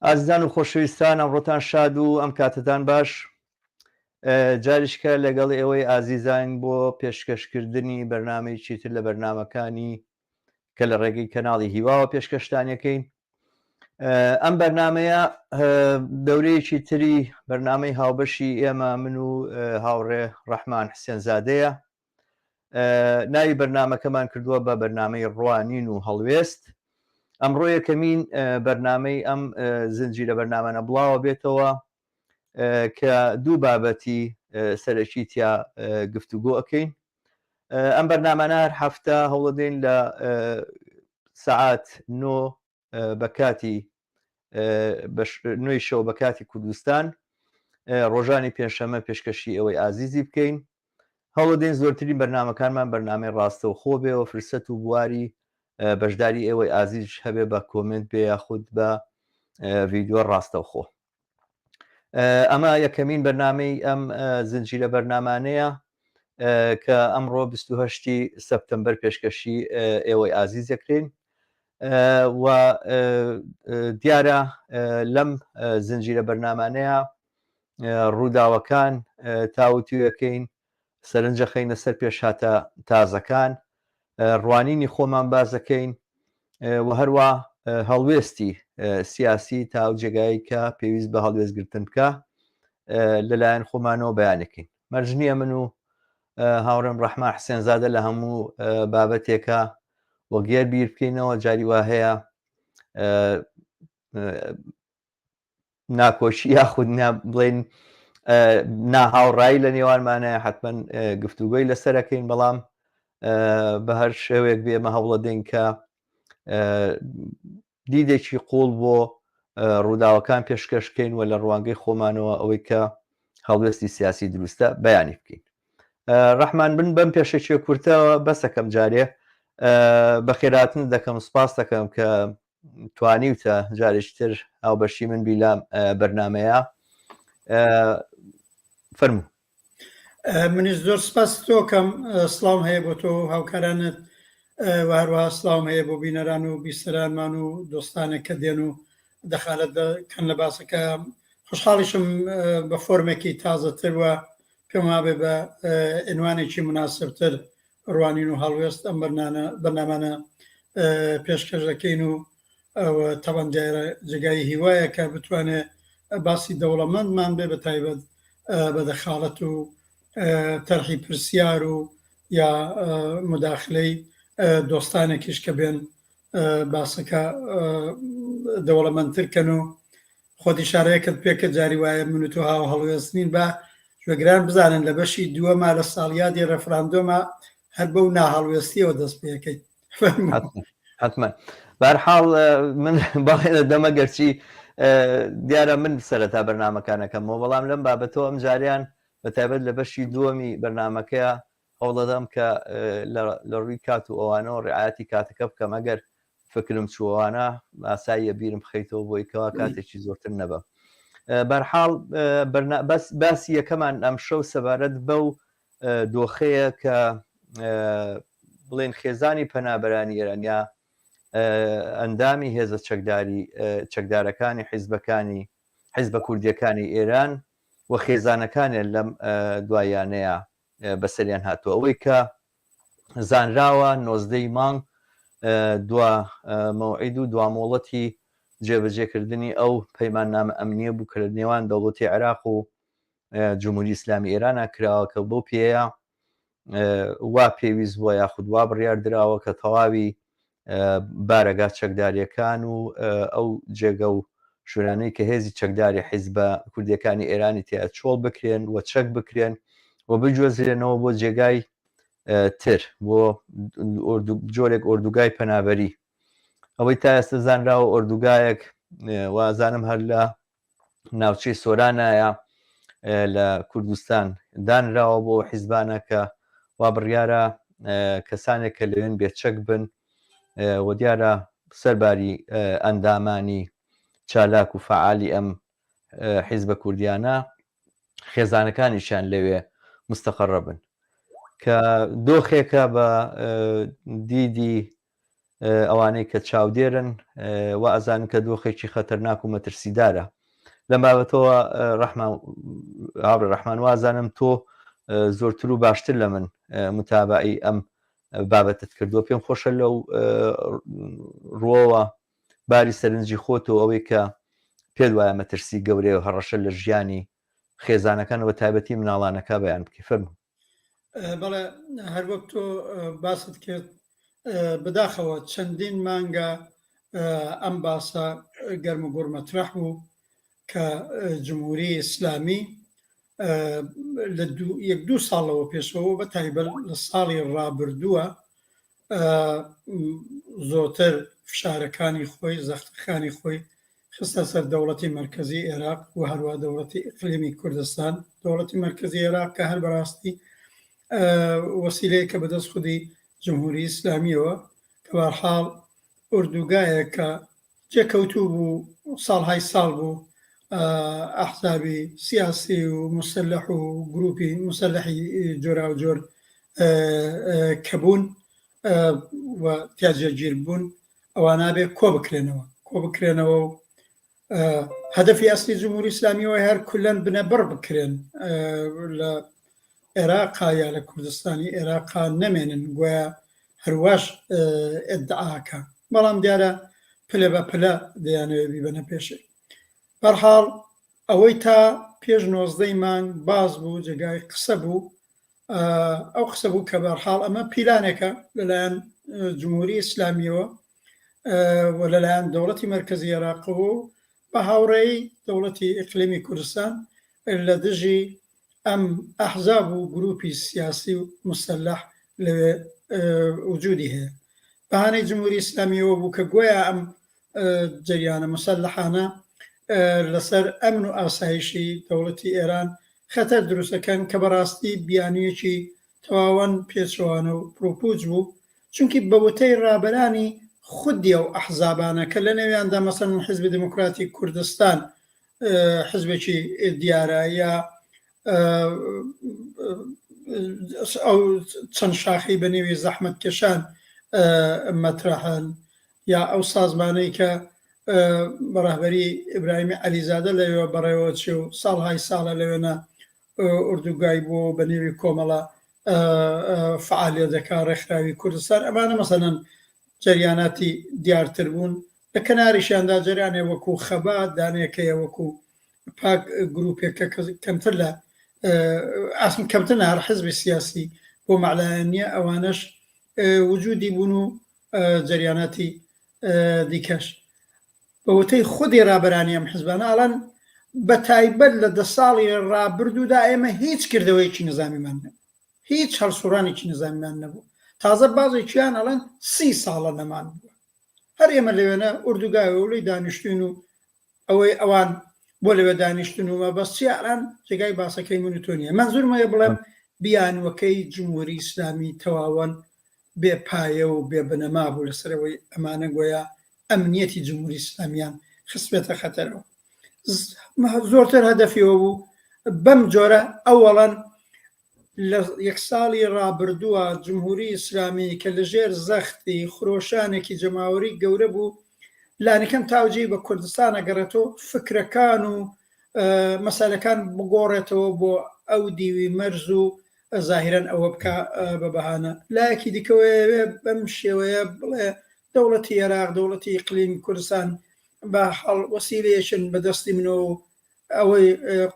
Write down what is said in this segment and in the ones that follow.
ئازیزان و خۆشەویستان ئەمڕۆتان شاد و ئەم کاتەتان باش جاریشکە لەگەڵ ئێوەی ئازیزان بۆ پێشکەشکردنی بەرنامەیەکی تر لە بەرنامەکانی کە لە ڕێگەی کەناڵی هیواوە پێشکەشتانەکەین ئەم بەرنمەیە دەورەیەکی تری بەرنمەی هاوبەشی ئێمە من و هاوڕێ ڕەحمان حسێنزادەیە ناوی بەرنمەکەمان کردووە بە بەرنمەی ڕوانین و هەڵوێست ئەمڕۆ یەکەمین بەرنمەی ئەم زنجیرە بەرنامانە بڵاوە بێتەوە کە دوو بابەتی سەرەکی تیا گفتوگۆ ئەەکەین ئەم بەرنامانە هەر هەفتە هەوڵەدەین لە سەعات نۆ بە کاتی نوێی شەو بە کاتی کوردستان ڕۆژانی پێنجشەممە پێشکەشی ئەوەی ئازیزی بکەین هەوڵدەین زۆرترین بەرنمەکانمان بەرنمەی ڕاستەوخۆ بێ و فرسەت و بواری بەشداری ئێوەی ئازیز هەبێ بە کۆمنت بێ یاخود بە ڤیدیۆ ڕاستەوخۆ ئەمە یەکەمین بەرنمەی ئەم زنجیرە بەرنمانەیە کە ئەمڕۆ 28 سەپتەمبەر پێشکەشی ئێوەی ئازیز دەکرێن و دیارە لەم زنجیرە بەرنمانەیە ڕووداوەکان تاوتوێکەین سەرنجەخەینە سەر پێشهاتە تازەکان ڕوانینی خۆمان بازەکەین و هەروە هەڵوێستی سیاسی تا و جێگایی کە پێویست بە هەڵوێستگرتن بکە لەلایەن خۆمانەوە بەیانەکەین مەرج نییە من و هاوڕێم ڕەحمان حسێنزادە لە هەموو بابەتێکە وەک یەک بیر بکەینەوە جاری وا هەیە ناکۆکی یاخود بڵێن ناهاوڕایی لە نێوانمانە حتمما گفتوگۆی لەسەرەکەین بەڵام بە هەر شێوەیەک بێمە هەوڵەدەین کە دیدێکی قوڵ بۆ ڕووداوەکان پێشکەش بکەین و لە ڕوانگەی خۆمانەوە ئەوەی کە هەڵوێستی سیاسی دروستە بەیانی بکەین. ڕەحمان بن بەم پێشەکیە کورتەوە بەسەکەم جارێ بەخێراتن دەکەم سپاس دەکەم کە توانیوتە جارێکی تر هاوبەشی من بی لام بەرنمەیە فەرموو. منیش زۆر سپاس تۆکەم سڵاوم هەیە بۆ تۆ و هاوکارانت و هەروەها سڵاوم هەیە بۆ بینەران و بیسەرانمان و دۆستانێک کە دێن و دەخالەت دەکەن لە باسەکە خۆشحاڵیشم بە فۆرمێکی تازەتر و پێم وابێ بە ئینوانێکی مناسبتر ڕوانین و هەڵوێست ئەم بەرنامانە پێشکەش دەکەین و ئەوە تەبەن دیارە جێگای هیوایە کە بتوانێ باسی دەوڵەمەندمان بێ بە تایبەت بە دەخاڵەت و تەرحی پرسیار و یا مداخلەی دۆستانێکیش کە بێن باسەکە دەوڵەمەندتر کەن و خۆت ئیشارەیەکت پێکرد جاری وایە من و تۆ هاو هەڵوێست نین با گوێگران بزانن لە بەشی دووەما لە ساڵیادی ڕێفراندۆما هەر بەو ناهەڵوێستیەوە دەست پێەکەیت حتمما بەرحاڵ من بەڵێ دەمە گەرچی دیارە من سەرەتا بەرنمەکانەکەمەوە بەڵام لەم بابەتەوە ئەم جاریان بە تایبەت لە بەشی دووەمی بەرنمەکەیە هەوڵدەدەم کە لە ڕووی کات و ئەوانەوە ڕعاەتی کاتەکە بکەم ئەگەر فکرم چووەوانە ئاساییە بیرم بخەیتەوە بۆی کەوا کاتێکی زۆرتر نەبم بەرحاڵ بەس باسی یەکەمان ئەم شەو سەبارەت بەو دۆخەیە کە بڵێن خێزانی پەنابەرانی ئێران یا ئەندامی هێزە چەکداری چەکدارەکانی حیزبەکانی حیزبە کوردیەکانی ئێران و خێزانەکانیان لەم دوایانەیە بەسەریان هاتووە ئەوەی کە زانراوە نۆزدەی مانگ دوا مەوعید و دوا مۆڵەتی جێبەجێکردنی ئەو پەیماننامە ئەمنیە بوو کە لە نێوان دەوڵەتی عێراق و جمهوری ئیسلامی ئێرانە کراوە کە بەو پێیە وا پێویست بووە یاخود وا بڕیار دراوە کە تەواوی بارەگا چەکداریەکان و ئەو جێگە و شوێنانەی کە هێزی چەکداری حیزبە کوردیەکانی ئێرانی تیا چۆڵ بکرێن و چەک بکرێن و بگوێزرێنەوە بۆ جێگای تر بۆ جۆرێک ئۆردوگای پەنابەری ئەوەی تا ئێستا زانراوە ئۆردوگایەک وازانم هەر لە ناوچەی سۆرانایە لە کوردستان دانراوە بۆ حیزبانە کە وا بڕیارە کەسانێک کە لەوێن بێچەک بن و دیارە سەرباری ئەندامانی چالاک و فەعالی ئەم حیزبە کوردیانە خێزانەکانیشیان لەوێ مستەقەڕە بن کە دۆخێکە بە دیدی. ئەوانەی کە چاودێرن وا ئەزانن کە دۆخێکی خەتەرناک و مەترسیدارە. لەم بابەتەوە ڕەحمان هاوڕێ ڕەحمان وازانم تۆ زۆرتر و باشتر لە من متابعی ئەم بابەتت کردووە پێم خۆشە لەو ڕووەوە باری سەرنجی خۆت و ئەوەی کە پێت وایە مەترسی گەورەیە و هەڕەشە لە ژیانی خێزانەکان و بە تایبەتی مناڵانەکە بەیان بکەی فەرموو. بەڵێ هەروەک تۆ باست کرد بەداخەوە چەندین مانگە ئەم باسە گەرم و گوڕ مەترەح بوو کە جمهوری ئیسلامی لە یەک دوو ساڵەوە پێشەوە بە تایبەت لە ساڵی ڕابردووە زۆرتر فشارەکانی خۆی زەختەکانی خۆی خستە سەر دەوڵەتی مەرکەزی ئێراق و هەروە دەوڵەتی ئیقلیمی کوردستان دەوڵەتی مەرکەزی ئێراق کە هەر بەڕاستی وەسیلەیە کە بەدەست خودی جمهوری ئیسلامیەوە کە بەرحاڵ ئوردوگایەک کە جێکەوتوو بوو ساڵهای ساڵ بوو ئەحزابی سیاسی و مسلح و گروپی مسلحی جۆراوجۆر کە بوون و تیا جێگیر بوون ئەوانە بێ کۆ بکرێنەوە کۆ بکرێنەوە و هەدەفی ئەسلی جمهوری ئیسلامیەوە هەر کولەن بنەبڕ بکرێن لە عێراقا یا لە کوردستانی عێراقا نەمێنن گویا هەرواش ئیدعاکە بەڵام دیارە پلە بە پلە دەیانەوێ بیبەنە پێشێ بەرحاڵ ئەوەی تا پێش نۆزدەی مانگ باس بوو جێگای قسە بوو ئەو قسە بوو کە بەرحاڵ ئەمە پیلانێکە لەلایەن جمهوری ئیسلامیەوە و لەلایەن دەوڵەتی مەرکەزی عێراقەوە و بە هاوڕێی دەوڵەتی ئیقلیمی کوردستان لە دژی ئەم ئەحزاب و گروپی سیاسی و مسەلح لەوێ وجودی هەیە. بەهانەی جمهوری ئیسلامی ئەوە بوو کە گۆیا ئەم جەریانە مسەلحانە لەسەر ئەمن و ئاسایشی دەوڵەتی ئێران خەتەر دروستەکەن کە بەڕاستی بیانویەکی تەواوەن پێچەوانە و پڕوپوچ بوو چونکی بە وتەی ڕابەرانی خودی ئەو ئەحزابانە کە لەنێویاندا مەسەلەن حزبی دێموکراتی کوردستان حزبێکی دیارە یا ئەو چەند شاخەی بە نێوی زەحمەتکێشان مەترەحن یا ئەو سازمانەی کە بە ڕەهبەری ئیبراهیمی عەلیزادە لەوێوە بەڕێوە چێ و ساڵهای ساڵە لەوێنە ئوردوگای بووە و بە نێوی کۆمەڵە فعالیە دەکا ڕێکخراوی کوردستان ئەمانە مەسەلەن جەریاناتی دیارتر بوون لە کەناریشیاندا جەریانێ وەکو خەبات دانەیەکەیە وەکو پاک گروپێک کە کەمتر لە ئاسم کەمتر لە هەر حزبی سیاسی بۆ مەعلایەن نییە ئەوانەش وجودی بوون و جەریاناتی دیکەش بە وتەی خودی ڕابەرانی ئەم حزبانە ئەڵێن بە تایبەت لە دە ساڵی ڕابردوودا ئێمە هیچ کردەوەیەکی نزامیمان نەبوو هیچ هەڵسوڕانێکی نزامیمان نەبوو تازە بازێکیان ئەڵێن سی ساڵە نەمان بووە هەر ئێمە لەوێنە ئوردوگاوێ و لێی دانیشتوین و ئەوەی ئەوان بۆ لەوێ دانیشتن و مەبەست چیە ئەلان جێگای باسەکەی من و تۆ نیە مەنزورمەیە بڵێم بیانوەکەی جمهوری ئیسلامی تەواوەن بێ پایە و بێ بنەما بوو لەسەر ئەوەی ئەمانە گۆیا ئەمنیەتی جمهوری ئیسلامیان خستبێتە خەتەرەوە زۆرتر هەدەفیەوە بوو بەم جۆرە ئەوەڵەن لە یەک ساڵی ڕابردووە جمهوری ئیسلامی کە لەژێر زەختی خرۆشانێکی جەماوەری گەورە بوو لانیکەم تاوجێی بە کوردستان ئەگەڕێتەوە فکرەکان و مەسەلەکان بگۆڕێتەوە بۆ ئەو دیوی مەرز و زاهیرەن ئەوە بکا بە بەهانە لایەکی دیکەوە بەم شێوەیە بڵێ دەوڵەتی عێراق دەوڵەتی ئیقلیم کوردستان بە حاڵ وەسیلەیەکن بە دەستی منەوە و ئەوەی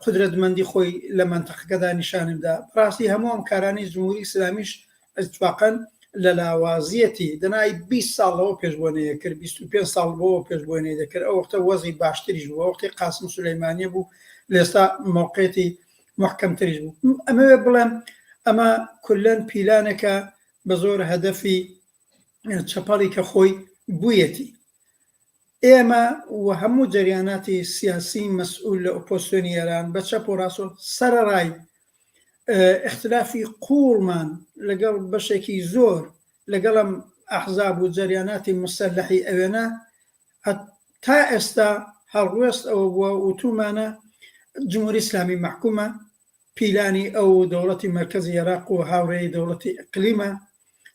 قودرەتمەندی خۆی لە مەنتەقەکەدا نیشانی بدا. بەڕاستی هەموو ئەم کارانەی جمهوری ئیسلامیش ئیتفاقەن لە لاوازیەتی دەنای 20 ساڵ لەوە پێش بۆ نەیەکرد 25 ساڵ بۆ پێش بۆ نەی دەکرد ئەو وەختە وەزی باشتریش بوو ئەو وەختی قاسم سولەیمانیە بوو لێستا مەوقعیەتی محکەمتریش بوو ئەمەوێ بڵێم ئەمە کولەن پیلانێکە بە زۆر هەدەفی چەپەڵی کە خۆی بوویەتی ئێمە و هەموو جەریاناتی سیاسی مەسئول لە ئۆپۆزسیۆنی ئێران بە چەپ و ڕاست و سەرەڕای ئیختلافی قووڵمان لەگەڵ بەشێکی زۆر لەگەڵ ئەم ئەحزاب و جەریاناتی موسەلەحی ئەوێنە تا ئێستا هەڵوێست ئەوە بووە وتوومانە جمهوری ئیسلامی مەحکومە پیلانی ئەو و دەوڵەتی مەرکەزی ئێراق و هاوڕێی دەوڵەتی ئیقلیمە.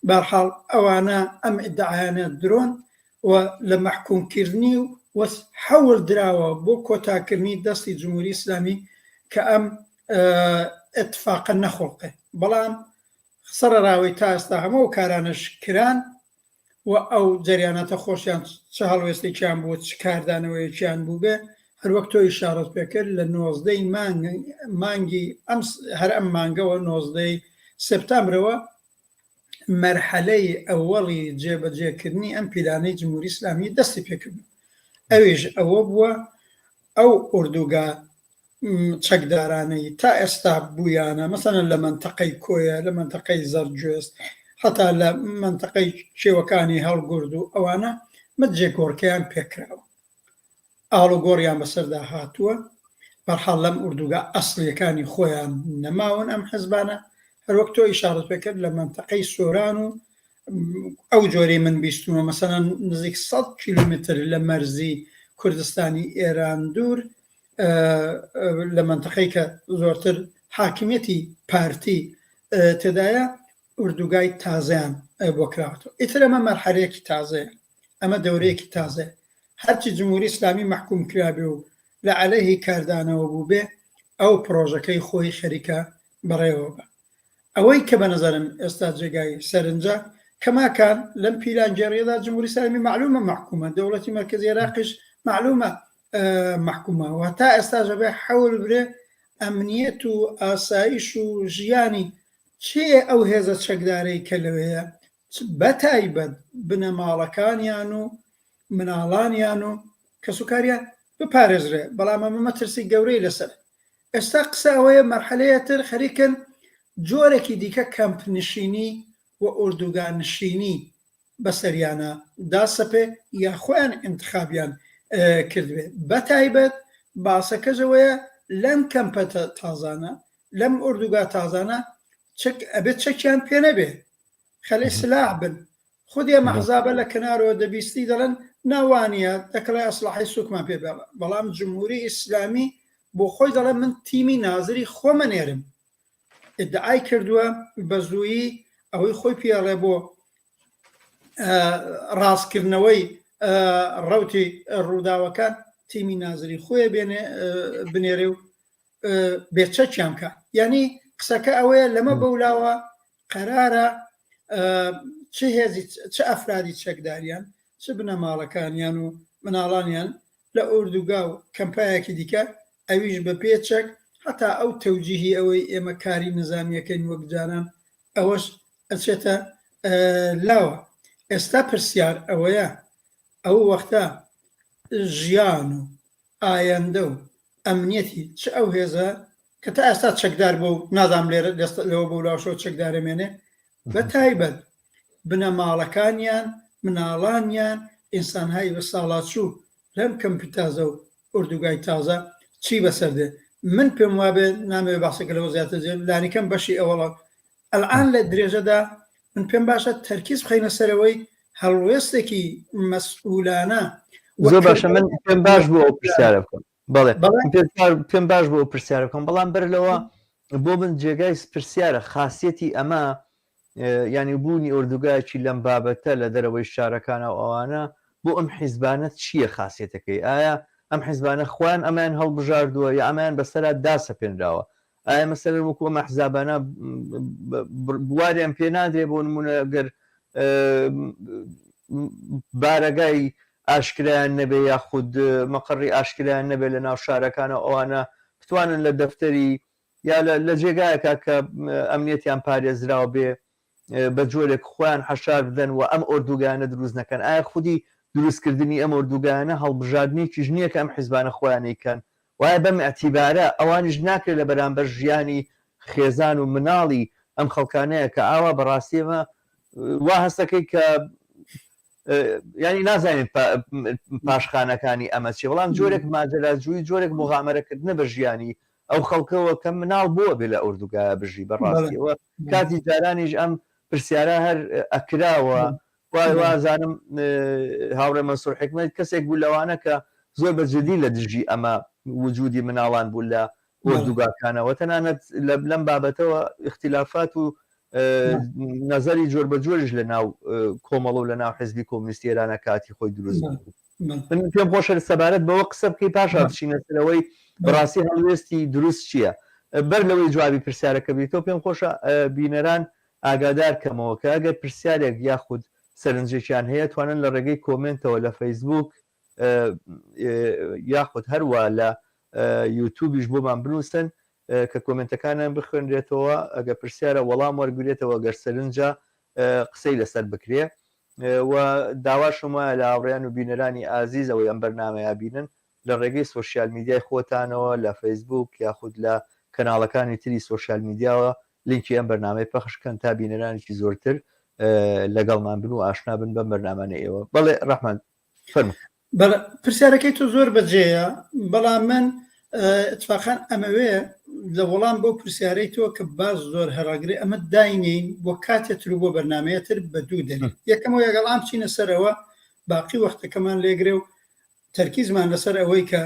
بەرحاڵ ئەوانە ئەم ئیدعایانە درۆن و لە مەحکوم کردنی و حەول دراوە بۆ کۆتاکردنی دەستی جمهوری ئیسلامی کە ئەم ئیتفاقە نەخوڵقێ بەڵام سەرەراوەی تا ئێستا هەموو ئەو کارانەش کران و ئەو جەریاناتە خۆشیان چ هەڵوێستێکیان بوو چ کاردانەوەیەکیان بووبێ هەروەک تۆ ئیشارەت پێکرد لە نۆزدەی مانگ مانگی ئەم هەر ئەم مانگەوە نۆزدەی سێپتامبرەوە مەرحەلەی ئەوەڵی جێبەجێکردنی ئەم پیلانەی جمهوری ئیسلامی دەستی پێکرد ئەویش ئەوە بووە ئەو ئۆردوگا چەکدارانەی تا ئێستا بوویانە مەسەلەن لە مەنتەقەی کۆیە لە مەنتەقەی زەرگوێز هەتا لە مەنتەقەی کێوەکانی هەڵگورد و ئەوانە مە جێگۆڕکێیان پێکراوە ئاڵوگۆڕیان بەسەردا هاتووە بەرحاڵ لەم ئوردوگا ئەسڵیەکانی خۆیان نەماون ئەم حزبانە هەروەک تۆ ئیشارەت پێکرد لە مەنتەقەی سۆران و ئەو جۆرەی من بیستومە مەسەلەن نزیک 100 کیلومتر لە مەرزی کوردستانی ئێران دوور لە مەنتەقەی کە زۆرتر حاکمیەتی پارتی تێدایە ئوردوگای تازەیان بۆ کراوەتەوە ئیتر ئەمە مەرحەلەیەکی تازەیە ئەمە دەورەیەکی تازەیە هەرچی جمهوری ئیسلامی مەحکوم کرابێ و لە عەلەیهی کاردانەوە بووبێ ئەو پڕۆژەکەی خۆی خەریکە بەڕێوە بە ئەوەی کە بە نەزەرم ئێستا جێگای سەرنجە کەماکان لەم پیلانگێڕیەدا جمهوری ئیسلامی مەعلومە مەحکومە دەوڵەتی مەرکەزی عێراقیش مەعلومە مەحکومە و تا ئێستاش ئەبێ حەول برێ ئەمنیەت و ئاسایش و ژیانی چێ ئەو هێزە چەکدارەی کە لەوێیە بەتایبەت بنەماڵەکانیان و مناڵانیان و کەسوکاریان بپارێزرێ بەڵام ئەمە مەترسی گەورەی لەسەر ئێستا قسە ئەوەیە مەرحەلەیە تر خەریکن جۆرێکی دیکە کەمپ نشینی و ئۆردوگا نشینی بەسەریانا داسەپێ یا خۆیان ئینتخابیان کردبێ بەتایبەت باسەکەش ئەوەیە لەم کەمپە تازانە لەم ئۆردوگا تازانە چەک ئەبێ چەکیان پێ نەبێ خەلێ سلاح بن خودی ئەم ئەحزابە لە کەنارەوە دەبیستی دەڵێن نا وانیە دەکڵێ ئەسڵەحەی سوکمان پێ بێ بەڵام جمهوری ئیسلامی بۆ خۆی دەڵێ من تیمی نازری خۆمە نێرم ئیدعای کردووە بە زوویی ئەوەی خۆی پێڵێ بۆ ڕاستکردنەوەی ڕوتی ڕووداوەکان تیمی نازری خۆی بێنێ بنێرێ و بێچەکیان کە یعنی قسەکە ئەوەیە لەمە بەولاوە قەرارە چ هێزی چ ئەفرادی چەکداریان چ بنەماڵەکانیان و مناڵانیان لە ئۆردوگا و کەمپایەکی دیکە ئەویش بە پێ چەک هەتا ئەو تەوجیهی ئەوەی ئێمە کاری نزامیەکەین وەک جاران ئەوەش ئەچێتە لاوە ئێستا پرسیار ئەوەیە ئەو وەختە ژیان و ئایەندە و ئەمنیەتی چ ئەو هێزە کە تا ئێستا چەکدار بوو نازانم لێرە لەوە بۆ لاوشەوە چەکدارە مێنێ بە تایبەت بنەماڵەکانیان مناڵانیان ئینسانهایی بە ساڵاچوو لەم کەمپی تازە و ئۆردوگای تازە چی بەسەر دێ من پێم وابێ نامەوێ باسەکە لەوە زیاتر جێ لانیکەم بەشی ئەوەڵە ئەلعان لە درێژەدا من پێم باشە تەرکیز بخەینە سەرەوەی هەڵوێستێکی مەسئولانە زۆر باشە من پێم باش بوو ئەو پرسیارە بکەم بەڵێ پێم باش بۆ پرسیارە بکەم بەڵام بەر لەوە بۆ من جێگای پرسیارە خاصیەتی ئەمە ینی بوونی ئۆردوگایکی لەم بابەتە لە دەرەوەی شارەکانە و ئەوانە بۆ ئەم حیزبانە چییە خاصیەتەکەی ئایا ئەم حیزبانە خۆیان ئەمان هەڵبژاردووە یا ئەمان بەسەرا داسەپێنراوە ئایا مەسەلەن وەکو ئەم ئەحزابانە بواریان پێ نادرێ بۆ نمونە گەر بارەگای ئاشکرایان نەبێ یاخود مەقڕی ئاشکرایان نەبێ لە ناو شارەکانە ئەوانە بتوانن لە دەفتەری یا لە جێگایەکە کە ئەمنیەتیان پارێزراو بێ بە جۆرێک خۆیان حەشار بدەن و ئەم ئۆردوگایانە دروست نەکەن؟ ئایا خودی دروستکردنی ئەم ئۆردوگایانە هەڵبژاردنێکیش نییە کە ئەم حیزبانە خۆیان ئەیکەن؟ وایە بەم ئیعتیبارە ئەوانیش ناکرێت لە بەرامبەر ژیانی خێزان و مناڵی ئەم خەڵکانەیە کە ئاوا بەڕاستی ئێمە وا هەستەکەی کە یانی نازانین پاشخانەکانی ئەمە چیە بەڵام جۆرێک ماجەراجووی جۆرێک موغامەرەکردنە بە ژیانی ئەو خەڵکەوە کە مناڵ بۆ بێ لە ئۆردوگایە بژی بەڕاستیەوە کاتی جارانیش ئەم پرسیارە هەر ئەکراوە وازانم هاوڕێ مەنسوور حیکمەت کەسێک بوو لەوانە کە زۆر بە جدی لە دژی ئەمە وجودی مناڵان بوو لە ئۆردوگاکانەوە تەنانەت لەم بابەتەوە ئیختلافات و. نەزەری جۆر بە جۆریش لە ناو کۆمەڵە و لە ناو حزبی کۆمنیستی ئێرانە کاتی خۆی دروست بوو. من پێم خۆشە سەبارەت بەوە قسە بکەی پاشا بچینە سەرەوەی بەڕاستی هەڵوێستی دروست چییە؟ بەر لەوەی جوابی پرسیارەکە بیتەوە پێم خۆشە بینەران ئاگادار کەمەوە کە ئەگەر پرسیارێک یاخود سەرنجێکیان هەیە توانن لە ڕێگەی کۆمێنتەوە لە فەیسبووک یاخود هەروا لە یوتوبیش بۆمان بنووسن کە کۆمێنتەکانیان بخوێنرێتەوە ئەگەر پرسیارە وەڵام وەرگرێتەوە گەر سەرنجە قسەی لەسەر بکرێ و داواشم وایە لە هاوڕێیان و بینەرانی ئازیز ئەوەی ئەم بەرنامەیە بینن لە ڕێگەی سۆشیال میدیای خۆتانەوە لە فەیسبووک یاخود لە کەناڵەکانی تری سۆشیال میدیاوە لینکی ئەم بەرنامەی پەخش کەن تا بینەرانێکی زۆرتر لەگەڵمان بن و ئاشنا بن بەم بەرنامانەی ئێوە. بەڵێ ڕەحمان فەرموو. بەڵێ پرسیارەکەی تۆ زۆر بەجێیە، بەڵام من ئیتفاقەن ئەمەوێ لە وەڵام بەو پرسیارەی تۆ کە باس زۆر هەڕاگرێ ئەمە داینێین بۆ کاتێ تر و بۆ بەرنامەیە تر بە دوو دەلیل. یەکەم ئەوەی ئەگەڵ ئام بچینە سەرەوە باقی وەختەکەمان لێگرێ و تەرکیزمان لەسەر ئەوەی کە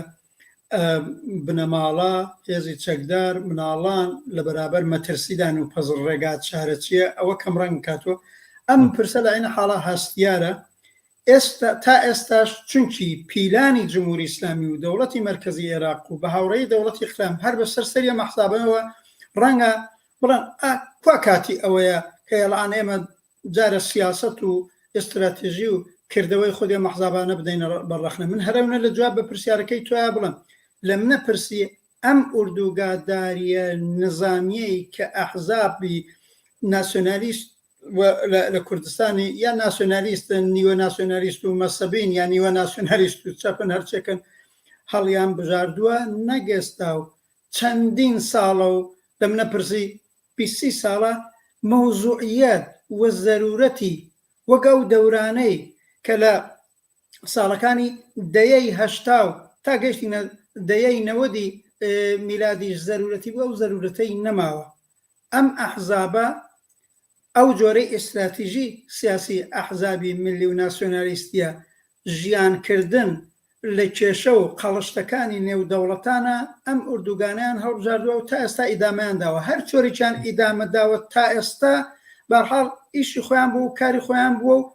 بنەماڵە، هێزی چەکدار، مناڵان لە بەرابەر مەترسیدان و پەزڵ ڕێگا چارە چییە، ئەوە کەمڕەنگ بکاتەوە. ئەم پرسە لە عەینە حاڵا هەستیارە. ئێستا تا ئێستاش چونکی پیلانی جمهوری ئیسلامی و دەوڵەتی مەرکەزی ئێراق و بە هاوڕێی دەوڵەتی خرام هەر بە سەر سەری ئەم ئەحزابەوە ڕەنگە بڵێن ئا کوا کاتی ئەوەیە کە ئێڵان ئێمە جارە سیاسەت و ئێستراتێژی و کردەوەی خودی ئەم ئەحزابانە بدەینە بەر ڕەخنە. من هەرەونە لە جواب بە پرسیارەکەی تۆیا بڵێم لە منە پرسی ئەم ئوردوگاداریە نزامیەی کە ئەحزابی ناسیۆنالیست و لە کوردستانی یا ناسیۆنالیستن نیوە ناسیۆنالیست و مەسەبین یا نیوە ناسیۆنالیست و چەپن هەرچێکن هەڵیان بژاردووە نەک ئێستا و چەندین ساڵە و لە منە پرسی 20 سی ساڵە مەوزوعیەت و زەرورەتی وەک ئەو دەورانەی کە لە ساڵەکانی دەیەی 80 و تا گەیشتینە دەیەی نەوەدی میلادیش زەرورەتی بوو ئەو زەرورەتەی نەماوە. ئەم ئەحزابە ئەو جۆرەی ئیستراتیژی سیاسی ئەحزابی میللی و ناسیۆنالیستیە ژیان کردن لە کێشە و قەڵشتەکانی نێو دەوڵەتانە ئەم ئوردوگانەیان هەڵبژاردوە و تا ئێستا ئیدامەیان داوە هەر چۆرێکیان ئیدامە داوە تا ئێستا بەرحاڵ ئیشی خۆیان بوو و کاری خۆیان بووە و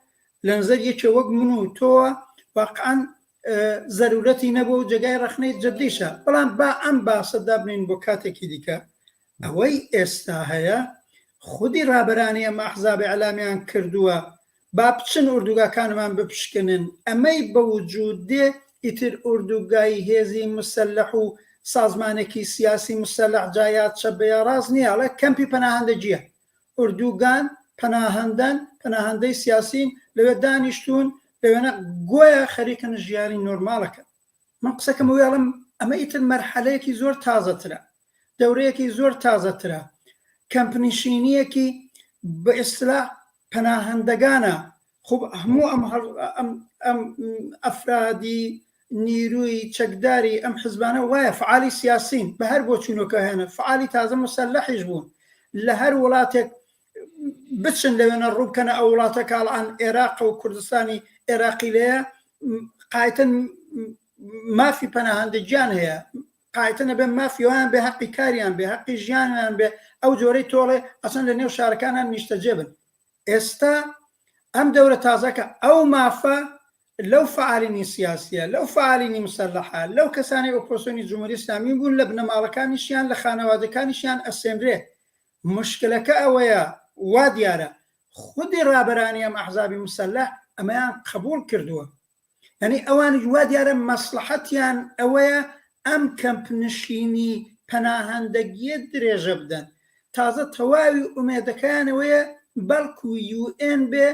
لە نزەر یەکێ وەک من و تۆوە واقعا زەرورەتی نەبووە و جێگای ڕەخنەی جدیشە بەڵام با ئەم باسە دابنین بۆ کاتێکی دیکە ئەوەی ئێستا هەیە خودی ڕابەرانی ئەم ئەحزاب ئیعلامیان کردووە با بچن ئوردوگاکانمان بپشکنن ئەمەی بە وجود دێ ئیتر ئوردوگای هێزی مسەلەح و سازمانێکی سیاسی مسەلەح جا یا چەپ بێ یا ڕاست نییە ئەڵێ کەمپی پەناهەندەگییە ئوردوگان پەناهەندەن پەناهەندەی سیاسین لەوێ دانیشتوون لەوێنە گۆیا خەریکن ژیانی نۆرماڵەکەن من قسەکەم ئەوەیە ئەڵێم ئەمە ئیتر مەرحەلەیەکی زۆر تازەترە دەورەیەکی زۆر تازەترە کەمپنشینیەکی بە ئیستلاح پەناهەندەگانە خب هەموو ئەم ئەم ئەم ئەفرادی نیروی چەکداری ئەم حزبانە وایە فعالی سیاسین بە هەر بۆچوونەکە هێنە فعالی تازە مسەلحیش بوون لە هەر وڵاتێک بچن لەوێنە ڕووبکەنە ئەو وڵاتە کاڵان عێراق و کوردستانی عێراقی لەیە قایتن مافی پەناهەندەگیان هەیە قایتە نەبێ مافی وایان بێ هەقی کاریان بێ هەقی ژیانیان بێ ئەو جۆرەی تۆڵێ ئەسەن لە نێو شارەکانان نیشتەجێ بن ئێستا ئەم دەورە تازەکە ئەو مافە لەو فعالینی سیاسیە لەو فعالینی مسەلحە لەو کەسانی ئۆپۆسیۆنی جمهوری ئیسلامی بوون لە بنەماڵەکانیشیان لە خانەوادەکانیشیان ئەسێنرێ مشکلەکە ئەوەیە وا دیارە خودی ڕابەرانی ئەم ئەحزابی مسەلح ئەمەیان قبوڵ کردووە یانی ئەوانیش وا دیارە مەسڵەحەتیان ئەوەیە ئەم کەمپنشینی پەناهەندەگییە درێژە بدەن. تازە تەواوی ئومێدەکەیان ئەوەیە بەڵکو یوئێن بێ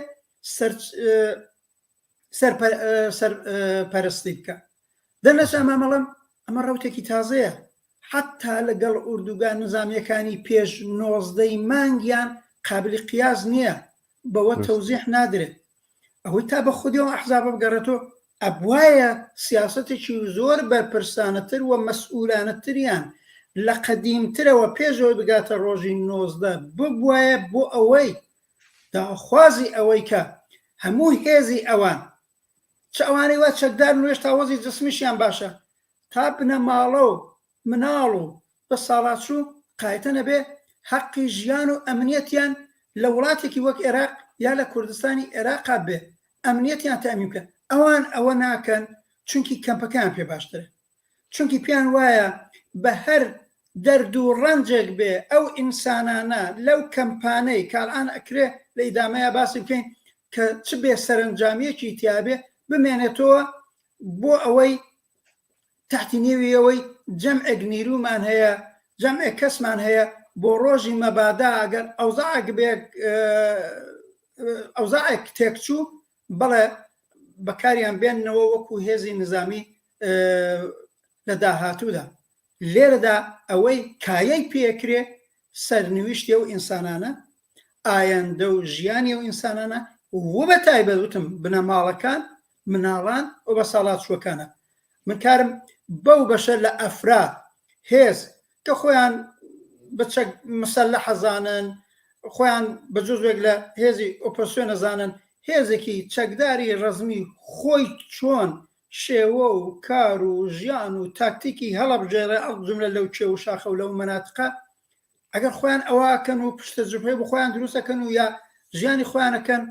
سەرپەرستی بکا. دەرنەچا مامەڵەم ئەمە ڕەوتێکی تازەیە. حەتتا لەگەڵ ئوردوگا نزامییەکانی پێش نۆزدەی مانگیان قابلی قیاس نییە. بەوە تەوزیح نادرێت. ئەوەی تا بە خودی ئەو ئەحزابە بگەڕێتەوە ئەبوایە سیاسەتێکی زۆر بەرپرسانەتر و مەسئولانەتریان لە قەدیمترەوە پێش ئەوەی بگاتە ڕۆژی 19 ببوایە بۆ ئەوەی داخوازی ئەوەی کە هەموو هێزی ئەوان چ ئەوانەی وا چەکدارن و هێشتا وەزی جسمیشیان باشە تا بنەماڵە و مناڵ و بە ساڵاچوو قایتە نەبێ حەقی ژیان و ئەمنیەتیان لە وڵاتێکی وەک ئێراق یا لە کوردستانی ئێراقا بێ ئەمنیەتیان تەئمین بکەن ئەوان ئەوە ناکەن چونکی کەمپەکەیان پێ باشترە چونکی پێیان وایە بە هەر دەرد و ڕەنجێک بێ ئەو ئینسانانە لەو کەمپانەی کە ئەلئان ئەکرێ لە ئیدامەیا باسی بکەین کە چ بێ سەرەنجامیەکی تیابێ بمێنێتەوە بۆ ئەوەی تەحتی نێوی ئەوەی جەمعێک نیرومان هەیە جەمعێک کەسمان هەیە بۆ ڕۆژی مەبادا ئەگەر ئەوزاعێک بێ ئەوزاعێک تێکچوو بەڵێ بەکاریان بێننەوە وەکو هێزی نزامی لە داهاتوودا لێرەدا ئەوەی کایەی پێکرێ سەرنویشتی ئەو ئینسانانە ئایەندە و ژیانی ئەو ئینسانانە و بە تایبەت وتم بنەماڵەکان مناڵان و بە ساڵاچووەکانە من کارم بەو بەشە لە ئەفراد هێز کە خۆیان بە چەک مسەلەح ئەزانن، خۆیان بە جزوێک لە هێزی ئۆپۆزسیۆن ئەزانن، هێزێکی چەکداری ڕەزمی خۆی چۆن شێوە و کار و ژیان و تاکتیکی هەڵەبژێرێ ئەڵجوملە لەو کێو و شاخە و لەو مەناتقە ئەگەر خۆیان ئەوە ئەکەن و پشتە جبهەی بۆ خۆیان دروست ئەکەن و یا ژیانی خۆیان ئەکەن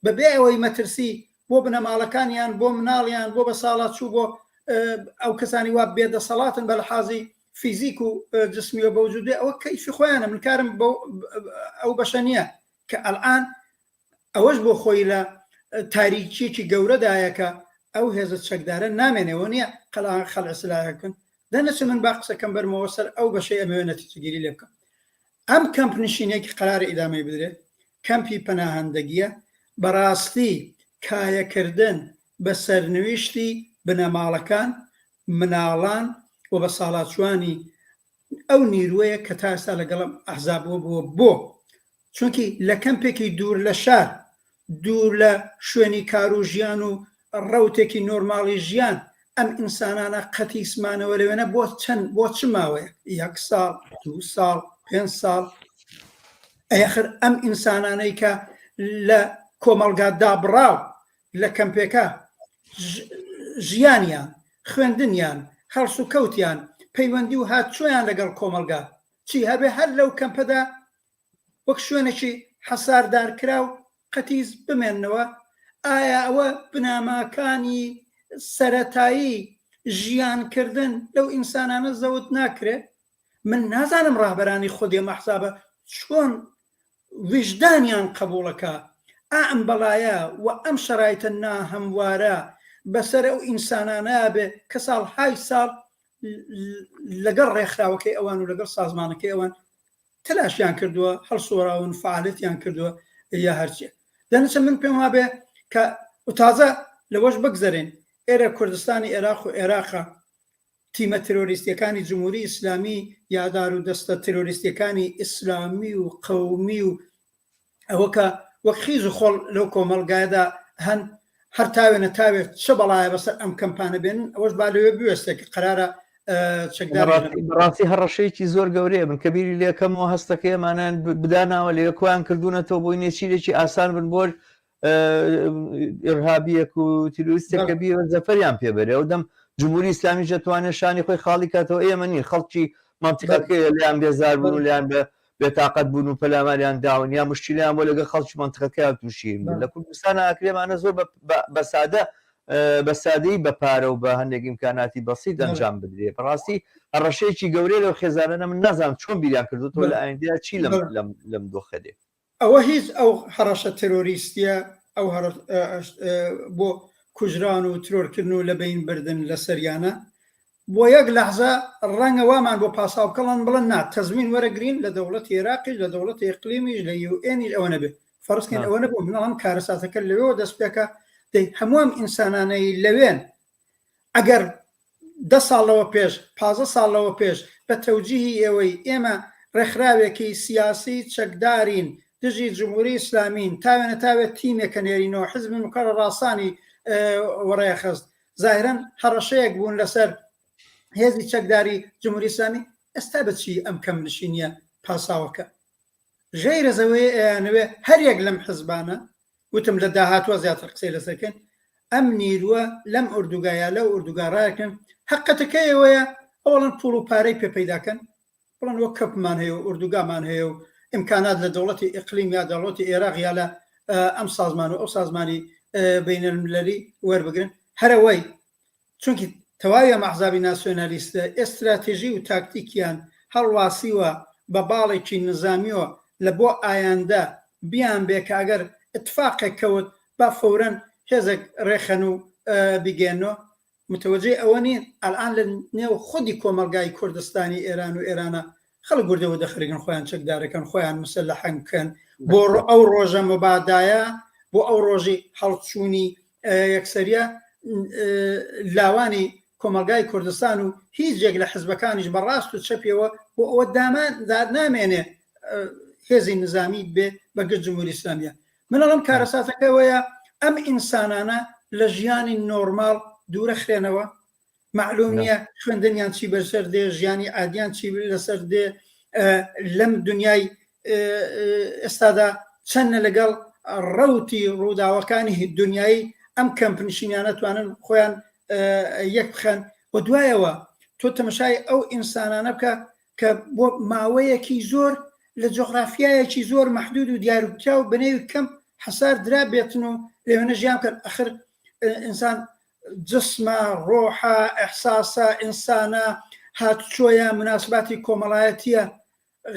بەبێ ئەوەی مەترسی بۆ بنەماڵەکانیان، بۆ مناڵیان، بۆ بەساڵاچوو، بۆ ئەو کەسانی وا بێدەسەڵاتن بە لەحازی فیزیک و جسمیەوە بەوجود بێ ئەوە کەیفی خۆیانە من کارم بەو ئەو بەشە نییە کە ئەلئان ئەوەش بۆ خۆی لە تاریکیەکی گەورەدایە کە ئەو هێزە چەکدارە نامێنێەوە نییە قەلان خەلع سلاحێک بکەن دەنەچە من با قسەکەم بەرمەوە سەر ئەو بەشەی ئەمەوێ نەتیجەگیری لێ بکەم ئەم کەمپ نشینێکی قەرارە ئیدامەی بدرێت کەمپی پەناهەندەگیە بەڕاستی کایەکردن بە سەرنویشتی بنەماڵەکان، مناڵان و بەساڵاچوانی ئەو نیروەیە کە تا ئێستا لەگەڵ ئەم ئەحزابەوە بووە بۆ؟ چونکی لە کەمپێکی دوور لە شار، دوور لە شوێنی کار و ژیان و ڕەوتێکی نۆرماڵی ژیان ئەم ئینسانانە قەتیس مانەوە لەوێنە بۆ چەند بۆ چ ماوەیەک یەک ساڵ دوو ساڵ پێنج ساڵ ئەیخر ئەم ئینسانانەی کە لە کۆمەڵگا دابڕاو لە کەمپێکە ژیانیان خوێندنیان هەڵسوکەوتیان پەیوەندی و هاتچۆیان لەگەڵ کۆمەڵگا چی هەبێ هەر لەو کەمپەدا وەک شوێنێکی حەساردارکراو قەتیس بمێننەوە؟ ئایا ئەوە بناماکانی سەرەتایی ژیانکردن لەو ئینسانانە زەوت ناکرێ؟ من نازانم ڕابەرانی خودی ئەم ئەحزابە چۆن ویژدانیان قەبوڵەکا ئا ئەم بەڵایە و ئەم شەرایتە ناهەموارە بەسەر ئەو ئینسانانە بێ کە ساڵهای ساڵ لەگەڵ ڕێکخراوەکەی ئەوان و لەگەڵ سازمانەکەی ئەوان تەلاشیان کردووە هەڵسوڕاون فعالەتیان کردووە یا هەرچیە دەنەچە من پێم وابێ کە و تازە لەوەش بگزەرێن ئێرە کوردستانی عێراق و عێراقە تیمە ترۆریستیەکانی جمهوری ئیسلامی یا دار و دەستە ترۆریستیەکانی ئیسلامی و قەومی و ئەوە کە وەک خیز و خۆڵ لەو کۆمەڵگایەدا هەن هەر تاوێنە تاوێ چ بەڵایە بەسەر ئەم کەمپانە بێنن ئەوەش با لەوێ بوێستێ کە قەرارە چەکدار بەڕاستی هەڕەشەیەکی زۆر گەورەیە من کە بیری لێکەمەوە هەستەکەی ئەمانیان بداناوە لەوێ کۆیان کردوونەتەوە بۆی نێچیرێکی ئاسان بن بۆ ئرهابیەک و تیرۆریستێک کە بیەوێت زەفەریان پێ بەرێ ئەو دەم جمهوری ئیسلامیش دەتوانێت شانی خۆی خاڵی کاتەوە ئێمە نین خەڵکی مەنتیقەکەیە لێیان بێزار بوون و لێیان بە بێتاقەت بوون و پەلاماریان داون یا مشکیلیان بۆ لەگەڵ خەڵکی مەنتیقەکەیان تووشی بوون لە کوردستان ئاکرێمانە زۆر بە سادە بە سادەیی بە پارە و بە هەندێک ئیمکاناتی بەسیط ئەنجام بدرێ بەڕاستی هەڕەشەیەکی گەورەیە لەو خێزانانە من نازانم چۆن بیریان کردوتەوە لە ئایندەیا چی لەم لەم لەم دۆخە دێ. ئەوە هیچ ئەو هەڕەشە ترۆریستیە ئەو بۆ کوژران و ترۆرکردن و لەبەین بردن لەسەریانە بۆ یەک لەحزە ڕەنگە وامان بۆ پاساو بکەڵن بڵن نا تەزمین وەرەگرین لە دەوڵەتی عێراقیش لە دەوڵەتی ئیقلیمیش لە یو ئێنیش ئەوە نەبێ فەرزکەین ئەوە نەبوو من ئەڵێم کارەساتەکە لەوێوە دەست پێکا دەی هەموو ئەم ئینسانانەی لەوێن ئەگەر دە ساڵ لەوە پێش، 15 ساڵ لەوە پێش بە تەوجیهی ئێوەی ئێمە ڕێکخراوێکی سیاسی چەکدارین دژی جمهوری ئیسلامین تاوێنە تاوێ تیمێکە نێرینەوە حزبی مکەڕە ڕاسانی وەڕێخست زاهرەن هەڕەشەیەک بوون لەسەر هێزی چەکداری جمهوری ئیسلامی ئێستا بەچی ئەم کەم نشینیە پاساوەکە غەیرە زەوەیە ئەیانەوێ هەریەک لەم حزبانە وتم لە داهاتوە زیاتر قسەی لەسەر کەین ئەم نیروە لەم ئۆردوگا یا لەو ئۆردوگا ڕاکەن هەقەتەکەی ئەوەیە ئەوەڵەن پوڵ و پارەی پێ پەیدا کەن بڵێن وەک کەپمان هەیە و ئۆردوگامان هەیە و. ئیمکانات لە دەوڵەتی ئیقلیم یا دەوڵەتی ئێراق یا لە ئەم سازمان و ئەو سازمانی بەینەلملەلی وەربگرن هەرەوەی چونکی تەواوی ئەم ئەحزابی ناسیۆنالیستە ئێستراتێژی و تاکتیکیان هەڵواسیوە بە باڵێکی نزامیەوە لە بۆ ئایەندە بیان بێ کە ئەگەر ئیتفاقێک کەوت با فەورەن هێزێک ڕێخەن و بیگەیەننەوە متەوەجەی ئەوە نین ئەلئان لە نێو خودی کۆمەڵگای کوردستانی ئێران و ئێرانە خەڵک وردە وردە خەریکن خۆیان چەکدارەکەن خۆیان مسەلەحن بکەن بۆ ئەو ڕۆژە مەبادایە بۆ ئەو ڕۆژی هەڵچوونی یەکسەریە لاوانی کۆمەلگای کوردستان و هیچ یەک لە حزبەکانیش بە ڕاست و چەپیەوە بۆ ئەوە دامان نامێنێ هێزی نزامی بێ بە گشت جمهوری ئیسلامیە من ئەڵم کارەساتەکەوەیە ئەم ئینسانانە لە ژیانی نۆرماڵ دوورە خرێنەوە معلوم نییە خوێندنیان چی بەسەر دێ ژیانی عادیان چی لەسەر دێ لەم دنیای ئێستادا چەندە لەگەڵ ڕوتی ڕووداوەکانی دنیایی ئەم کەمپنشینیانە توانن خۆیان یەک بخەن و دوایەوە تۆ تەمەشای ئەو ئینسانانە بکە کە بۆ ماوەیەکی زۆر لە جۆغرافیایەکی زۆر مەحدود و دیارکراو بەنێوی کەم حەسار درا بێتن و لەوێنە ژیان بکەن ئەخر ئینسان جسمە، ڕۆحە، ئیحساسە، ئینسانە، هاتوچۆیە، موناسباتی کۆمەڵایەتییە،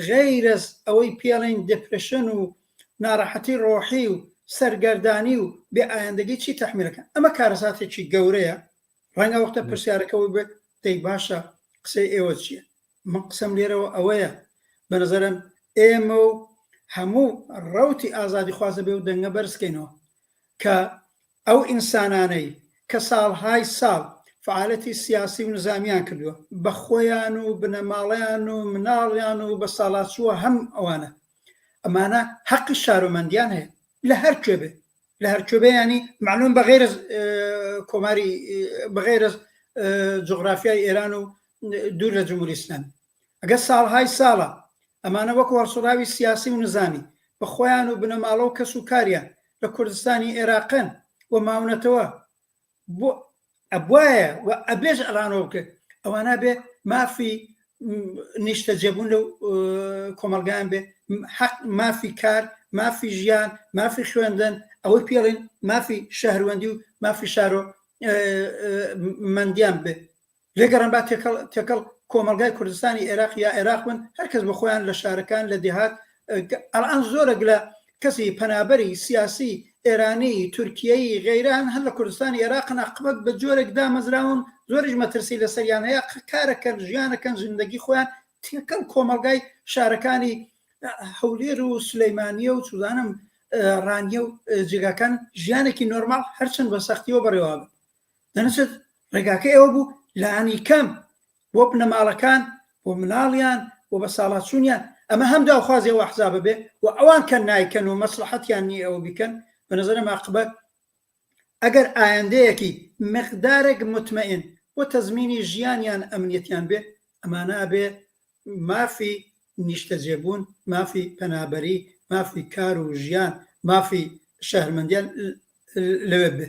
غەیرەز ئەوەی پێڵێین depression و ناڕەحەتی ڕۆحی و سەرگەردانی و بێ ئایندەگی چی تەحمیلەکەن؟ ئەمە کارەساتێکی گەورەیە، ڕەنگە وەختە پرسیارەکە ئەوە بێت دەی باشە قسەی ئێوە چییە؟ من قسەم لێرەوە ئەوەیە بە نەزەرم ئێمە و هەموو ڕەوتی ئازادیخواز دەبێ و دەنگە بەرزکەینەوە کە ئەو ئینسانانەی کە ساڵهای ساڵ فەعالەتی سیاسی و نزامیان کردووە، بە خۆیان و بنەماڵەیان و مناڵیان و بە ساڵاچووە هەم ئەوانە. ئەمانە هەقی شارۆمەندیان هەیە لە هەر کوێ بێ. لە هەر کوێ بێ یانی مەعلوم بە غەیرەز کۆماری بە غەیرەز جوغرافیای ئێران و دوور لە جمهوری ئیسلامی. ئەگەر ساڵهای ساڵە ئەمانە وەکو هەڵسوڕاوی سیاسی و نزامی بە خۆیان و بنەماڵە و کەس و کاریان لە کوردستانی ئێراقن و ماونەتەوە بۆ ئەبوایە و ئەبێش ئەلانەوە بکرێت ئەوانە بێ مافی نیشتەجێبوون لەو کۆمەڵگایان بێ حەق مافی کار مافی ژیان مافی خوێندن ئەوەی پێڵین مافی شەهروەندی و مافی شارۆ مەندیان بێ لێگەڕێن با تێکەڵ تێکەڵ کۆمەڵگای کوردستانی ئێراق یا ئێراق بن هەر کەس بە خۆیان لە شارەکان لە دێهات ئەلان زۆرە گلە کەسی پەنابەری سیاسی ئێرانی تورکیەیی غەیران هەر لە کوردستانی ئێراقن ئەقبەت بە جۆرێک دامەزراون زۆریش مەترسی لەسەریان هەیە کارەکەن ژیانەکەن زیندەگی خۆیان تێکەڵ کۆمەڵگای شارەکانی هەولێر و سلەیمانیە و چوزانم ڕانیە و جێگاکان ژیانێکی نۆرماڵ هەرچەند بە سەختیەوە بەڕێوە بن دەنووسێت ڕێگاکەی ئەوە بوو لانی کەم بۆ بنەماڵەکان بۆ مناڵیان بۆ بە ساڵاچوونیان ئەمە هەم داوخوازی ئەو ئەحزابە بێ و ئەوان کە نایکەن و مەسلحەتیان نییە ئەوە بیکەن بە نظرم عاقبەت ئەگەر ئایندەیەکی مقدارێک مطمئن بۆ تەزمینی ژیانیان ئەمنیەتیان بێ ئەمانە ئەبێ مافی نیشتەجێبوون، مافی پەنابەری، مافی کار و ژیان، مافی شەهرمەندیان لەوێ بێ.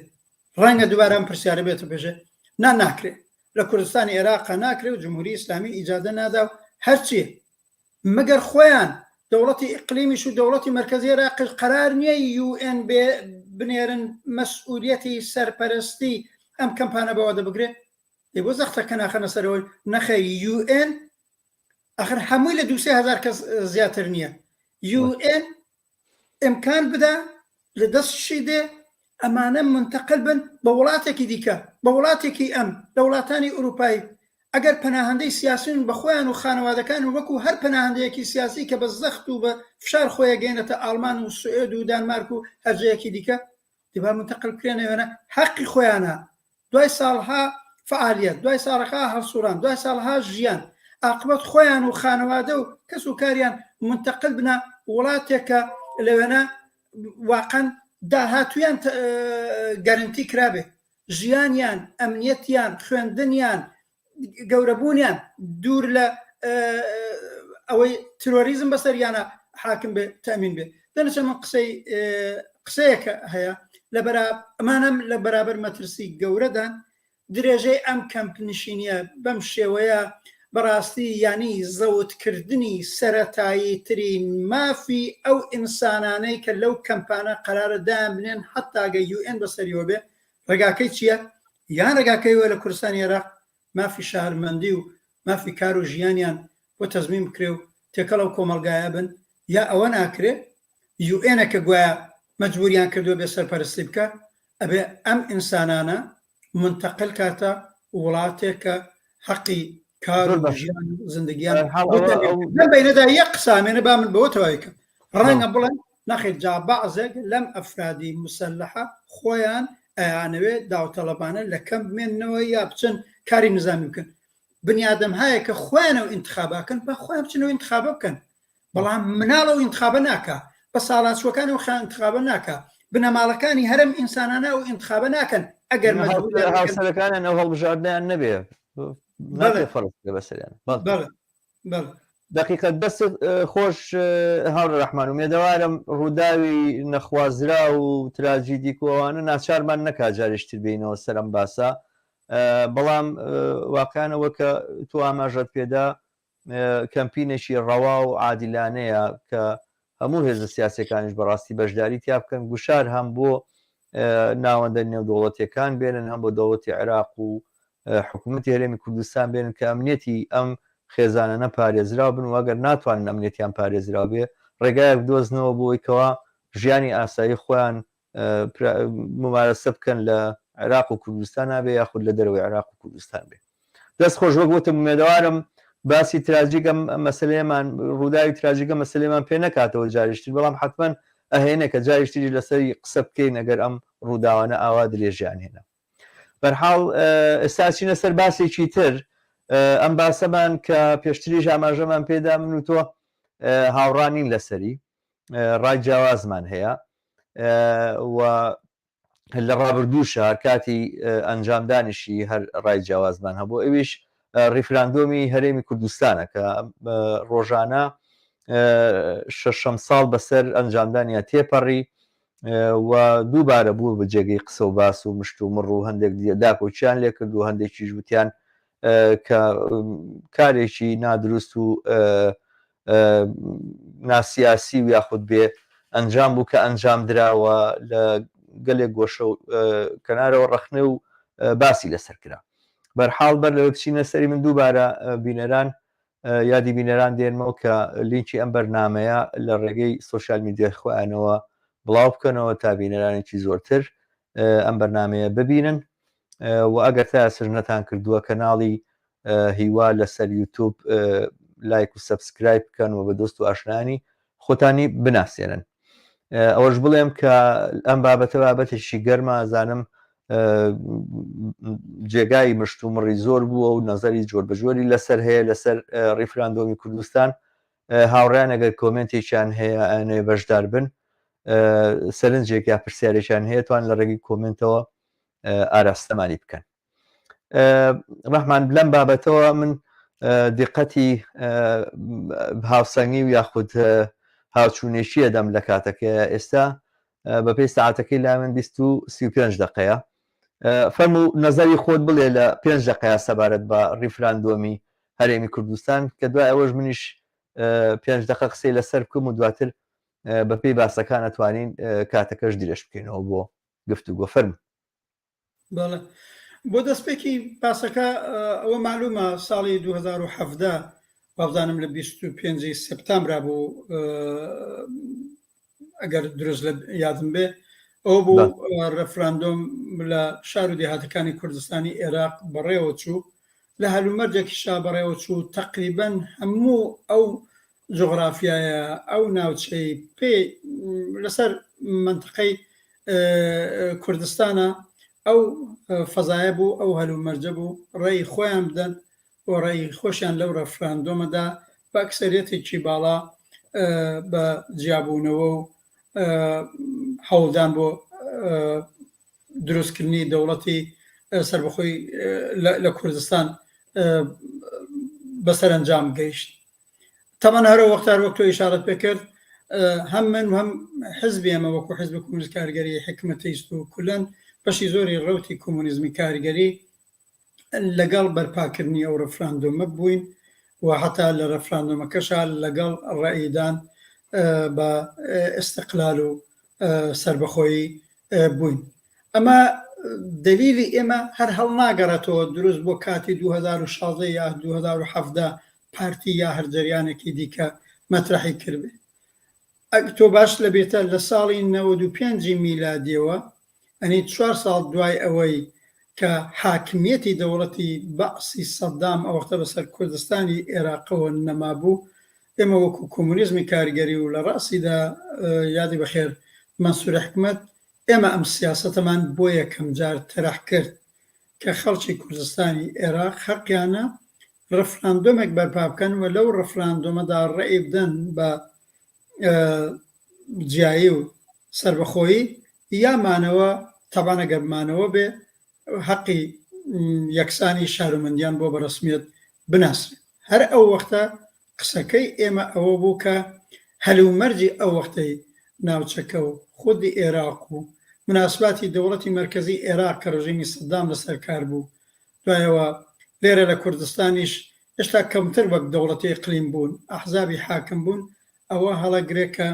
ڕەنگە دووبارە ئەم پرسیارە بێتە پێشێ، نا ناکرێ. لە کوردستانی ئێراقا ناکرێ و جمهوری ئیسلامی ئیجازە نادا و هەرچی مەگەر خۆیان دەوڵەتی ئیقلیمیش و دەوڵەتی مەرکەزی ئێراقیش قەرار نییە یو ئێن بێ بنێرن مەسئولیەتی سەرپەرستی ئەم کەمپانە بەوە دەبگرێ دەی بۆ زەختەکە ناخەنە سەرەوەی نەخێر یو ئێن ئەخر هەمووی لە دوسێ هزار کەس زیاتر نییە یو ئێن ئیمکان بدا لە دەستشی دێ ئەمانە منتەقل بن بە وڵاتێکی دیکە بە وڵاتێکی ئەم لە وڵاتانی ئەوروپایی ئەگەر پەناهەندەی سیاسین بە خۆیان و خانەوادەکان و وەکو هەر پەناهەندەیەکی سیاسی کە بە زەخت و بە فشار خۆیەگەێنێتە ئاڵمان و سوئێد و دانمارک و هەرجەیەکی دیکە دەبا منتەقل بکرێنە وێنە حەقی خۆیانە دوای ساڵها فعالیت دوای ساڵەکە هەڵسوڕان دوای ساڵها ژیان ئاقبەت خۆیان و خانەوادە و کەس و کاریان منتەقل بنە وڵاتێکە لەوێنە واقعا داهاتویان گەرنتی کرابێ ژیانیان ئەمنیەتیان خوێندنیان گەورەبوونیان دوور لە ئەوەی ترۆریزم بەسەریانە حاکم بێ تەمین بێ دەنەچە من قسەی قسەیەکە هەیە لە ئەمانەم لە بەرابەر مەترسی گەورەدان درێژەی ئەم کەمپ نشینیە بەم شێوەیە بەڕاستی یانی زەوت کردنی سەرەتایی ترین مافی ئەو ئینسانانەی کە لەو کەمپانە قەرارە دایان بنێن حەتا گەر UN بەسەریەوە بێ ڕێگاکەی چیە؟ یان ڕێگاکەی وە لە کوردستانی عێراق مافی شارمەندی و مافی کار و ژیانیان بۆ تەزمین بکرێ و تێکەڵ ئەو کۆمەڵگایە بن یا ئەوە ناکرێ UN ە کە گوایە مەجبوریان کردوە بێ سەرپەرستی بکا ئەبێ ئەم ئینسانانە مونتەقل کاتە وڵاتێک کە حەقی کار زۆر و باش ژیان و زندگیان بەهەرحاڵ بۆ ئەوە تەمین ئەو بکرێ. لەم بەینەدا یەک قسە ئەمێنێ با من بەوە تەواوی کەم ڕەنگە بەڵێ بڵێن نەخێر جا بەعزێک لەم ئەفرادی موسەلەحە خۆیان ئەیانەوێ داوتەڵەبانە لە کەمپ بمێننەوە یا بچن کاری نزامی بکەن بنیادەم هایە کە خۆیان ئەو ئینتخابە ئەکەن با خۆیان بچن ئەو ئینتخابە بکەن بەڵام مناڵ ئەو ئینتخابە ناکا بە ساڵاچووەکان ئەو ئینتخابە ناکا بنەماڵەکانی هەرم ئینسانانە ئەو ئینتخابە ناکەن ئەگەر مەجبوریان بکەن هاوسەرەکانیان ئەو هەڵبژاردنیان نەبێ بەڵێ ناکرێ فەرز بکرێ بەسەریان بەڵێ بەڵێ بەڵێ دەقیقە دەستت خۆش هاوڕێ ڕەحمان ئومێدەوارم ڕووداوی نەخوازراو و تراجیدیک و ئەوانە ناچارمان نەکا جارێکی تر بێینەوە سەر ئەم باسە بەڵام واقعیان ئەوە کە تۆ ئاماژەت پێدا کەمپینێکی ڕەوا و عادیلانەیە کە هەموو هێزە سیاسیەکانیش بەڕاستی بەشداری تیا بکەن گوشار هەم بۆ ناوەندە نێودەوڵەتیەکان بێنن هەم بۆ دەوڵەتی عێراق و حکوومەتی هەرێمی کوردستان بێنن کە ئەمنیەتی ئەم خێزانانە پارێزراو بن و ئەگەر ناتوانن ئەمنیەتیان پارێزراو بێ ڕێگایەک بدۆزنەوە بۆی کەوا ژیانی ئاسایی خۆیان ممارەسە بکەن لە عێراق و کوردستان نابێ یاخود لە دەرەوەی عێراق و کوردستان بێ دەست خۆش وەک وتم ئومێدەوارم باسی تراجیک ئەم مەسلەیەمان ڕووداوی تراجیک ئەم مەسلەیەمان پێ نەکاتەوە جاریشتر بەڵام حتمما ئەهێنێ کە جاریشتری لەسەری قسە بکەین ئەگەر ئەم ڕووداوانە ئاوا درێژیان هێنا بەرحاڵ ئێستا چینە سەر باسێکی تر ئەم باسەمان کە پێشتریش ئاماژەمان پێدا من و تۆ هاوڕانین لەسەری ڕای جیاوازمان هەیە و لە ڕابردووشە هەر کاتی ئەنجامدانیشی هەر ڕای جیاوازمان هەبوو ئەویش ڕیفراندۆمی هەرێمی کوردستانە کە ڕۆژانە شەشەم ساڵ بەسەر ئەنجامدانیا تێپەڕی و دووبارە بوو بە جێگەی قسە و باس و مشت و مڕ و هەندێک داکۆکیان لێکرد و هەندێکیش وتیان کە کارێکی نادروست و ناسیاسی و یاخود بێ ئەنجام بوو کە ئەنجام دراوە لە گەلێک گۆشە و کەنارەوە ڕەخنە و باسی لەسەر کرا. بەرحاڵ بەر لەوەی بچینە سەری من دووبارە بینەران یادی بینەران دێنمەوە کە لینکی ئەم بەرنمەیە لە ڕێگەی سۆشیال میدیای خۆیانەوە بڵاو بکەنەوە تا بینەرانێکی زۆرتر ئەم بەرنمەیە ببینن و ئەگەر تا ئێستاش نەتان کردووە کەناڵی هیوا لەسەر یوتوب لایک و subscribe بکەن و بە دۆست و ئاشنانی خۆتانی بناسێنن ئەوەش بڵێم کە ئەم بابەتە بابەتێکی گەرمە زانم جێگای مشت و مڕی زۆر بووە و نەزەری جۆر بە جۆری لەسەر هەیە لەسەر ڕیفراندۆمی کوردستان هاوڕیان ئەگەر کۆمنتێکیان هەیە ئەنێ بەشدار بن سەرنجێک یا پرسیارێکیان هەیە توان لە ڕێگەی کۆمنتەوە ئاراستەمانی بکەن ڕەحمان لەم بابەتەوە من دیقەتی هاوسەنگی و یاخود هاوچوونێکی ئەدەم لە کاتەکەی ئێستا بەپێی ساعتەکەی لا من 35 دقەیە فەرمو نەزەری خۆت بڵێ لە پێنج دقەیە سەبارەت بە ڕیفراندۆمی هەرێمی کوردستان کە دوای ئەوەش منیش پێنج دقە قسەی لەسەر بکەم و دواتر بەپێی باسەکان ئەتوانین کاتەکەش درێژ بکەینەوە بۆ گفتوگۆ فەرمو بەڵێ بۆ دەستپێکی باسەکە ئەوە مەعلومە ساڵی 2017 وابزانم لە 25 سپتامبرا بوو ئەگەر دروست لە یادم بێ ئەو بوو ڕێفراندۆم لە شار و دێهاتەکانی کوردستانی عێراق بەڕێوە چوو لە هەلومەرجێکیشا بەڕێوە چوو تەقریبەن هەموو ئەو جوغرافیایە ئەو ناوچەی پێ لەسەر مەنتقەی کوردستانە ئەو فەزایە بوو ئەو هەلومەرجە بوو ڕێی خۆیان بدەن و ڕێی خۆشیان لەو ڕێفراندۆمەدا بە ئەکسەریەتێکی باڵا بە جیابوونەوە و هەوڵدان بۆ دروستکردنی دەوڵەتی سەربەخۆی لە کوردستان بە سەرەنجام گەیشت. تەبعەن هەر ئەو وەختە هەر وەک تۆ ئیشارەت پێ کرد هەم من و هەم حزبی ئێمە وەکو حزبی کۆمۆنیست کارگەری حیکمەتیست و کولەن بەشی زۆری ڕەوتی کۆمۆنیزمی کارگەری لەگەڵ بەرپاکردنی ئەو ڕفراندۆمە بووین. و حەتا لە رەفراندۆمەکەشا لەگەڵ ڕەئیدان بە ئیستقلال و سەربەخۆیی بووین. ئەمە دەلیلی ئێمە هەر هەڵناگەڕێتەوە دروست بۆ کاتی 2016 یا 2017 پارتی یا هەر جەریانێکی دیکە مەترەحی کردبێ. ئەگ تۆ باش لەبیرتە لە ساڵی 95 میلادیەوە ئەنی چوار ساڵ دوای ئەوەی کە حاکمیەتی دەوڵەتی بەعسی سەدام ئەوەختە بەسەر کوردستانی ئێراقەوە نەمابوو، ئێمە وەکو کۆمۆنیزمی کارگەری و لە ڕەئسیدا یادی بەخێر مەنسور حکمەت ئێمە ئەم سیاسەتەمان بۆ یەکەمجار تەرح کرد کە خەڵکی کوردستانی ئێراق هەقیانە ڕفراندۆمێک بەرپا بکەن و لەو ڕفراندۆمەدا ڕەئی بدەن بە جیایی و سەربەخۆیی یا مانەوە، تەبعەن ئەگەر مانەوە بێ هەقی یەکسانی شارومەندیان بۆ بە ڕەسمیەت بناسرێ. هەر ئەو وەختە قسەکەی ئێمە ئەوە بوو کە هەلومەرجی ئەو وەختەی ناوچەکە و خودی ئێراق و موناسباتی دەوڵەتی مەرکەزی ئێراق کە ڕژیمی سەدام لەسەر کار بوو دوایەوە لێرە لە کوردستانیش هێشتا کەمتر وەک دەوڵەتی ئیقلیم بوون، ئەحزابی حاکم بوون، ئەوە هەڵەگرێ کە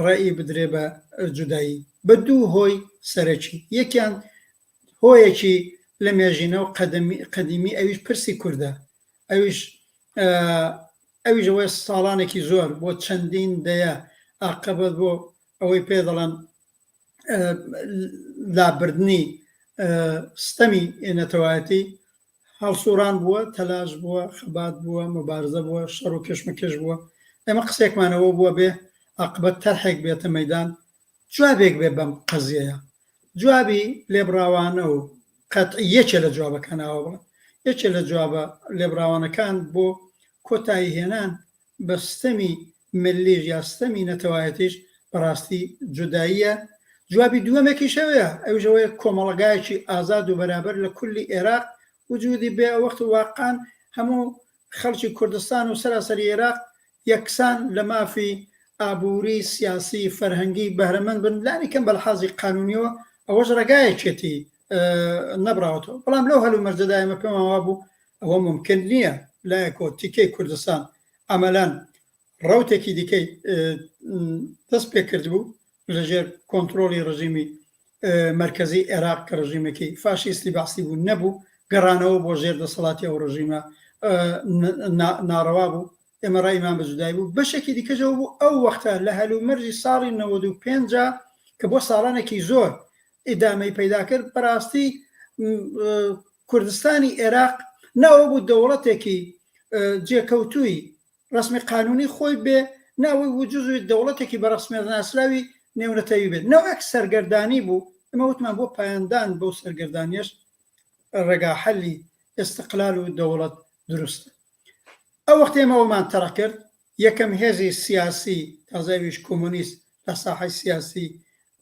ڕەئی بدرێ بە جودایی بە دوو هۆی سەرەکی، یەکیان هۆیەکی لە مێژینە و قەدیمی ئەویش پرسی کوردە، ئەویش ئەویش ئەوەیە ساڵانێکی زۆر بۆ چەندین دەیە ئاقەبەت بۆ ئەوەی پێ دەڵێن لابردنی ستەمی نەتەوایەتی هەڵسوڕان بووە، تەلاش بووە، خەبات بووە، موبارزە بووە، شەڕ و کێشمەکێش بووە. ئێمە قسەیەکمان ئەوە بووە بێ عاقبەت تەرحێک بێتە مەیدان، جوابێک بێ بەم قەزیەیە. جوابی لێبڕاوانە و قەتعی یەکێ لە جوابەکان ئاوا بڵێم، یەکێ لە جوابە لێبڕاوانەکان بۆ کۆتایی هێنان بە ستەمی ملیش یا ستەمی نەتەوایەتیش بەڕاستی جوداییە، جوابی دووەمێکیش ئەوەیە، ئەویش ئەوەیە کۆمەڵگایەکی ئازاد و بەرابەر لە کولی ئێراق وجودی بێ ئەوەخت واقعەن هەموو خەڵکی کوردستان و سەراسەری ئێراق یەکسان لە مافی ئابووری، سیاسی، فەرهەنگی بەهرەمەند بن لانی کەم بە لحازی قانونیەوە ئەوەش ڕێگایەکێتی نەبراوەتەوە بەڵام لەو هەلومەرجەدا ئێمە پێمان وابوو ئەوە مومکن نییە لایەکۆ تیکەی کوردستان عەمەلەن ڕەوتێکی دیکەی دەست پێ کردبوو لەژێر کۆنتترۆلی ڕژیمی مرکزی عێراق کە ڕژیمێکی فاشیستی بەعسی بوو نەبوو گەڕانەوە بۆ ژێر دەسەڵاتی ئەو ڕژیمە ناڕەوا بوو ئێمە ڕایمان بە جودایی بوو بەشێکی دیکەشەوە بوو ئەو وەختە لە هەلومەرجی ساڵی 95 کە بۆ ساڵانێکی زۆر ئیدامەی پەیدا کرد بەڕاستی کوردستانی ئێراق نە ئەوە بوو دەوڵەتێکی جێکەوتووی ڕەسمی قانونی خۆی بێ، نە ئەوەی بوو جزوی دەوڵەتێکی بە ڕەسمیەت ناسراوی نێونەتەوی بێت، نەوعێک سەرگەردانی بوو، ئێمە وتمان بۆ پایاندان بەو سەرگەردانیەش ڕێگا حەلی ئیستقلال و دەوڵەت دروستە. ئەو وەختە ئێمە ئەوەمان تەرح کرد، یەکەم هێزی سیاسی تازە ئەویش کۆمۆنیست لە ساحەی سیاسی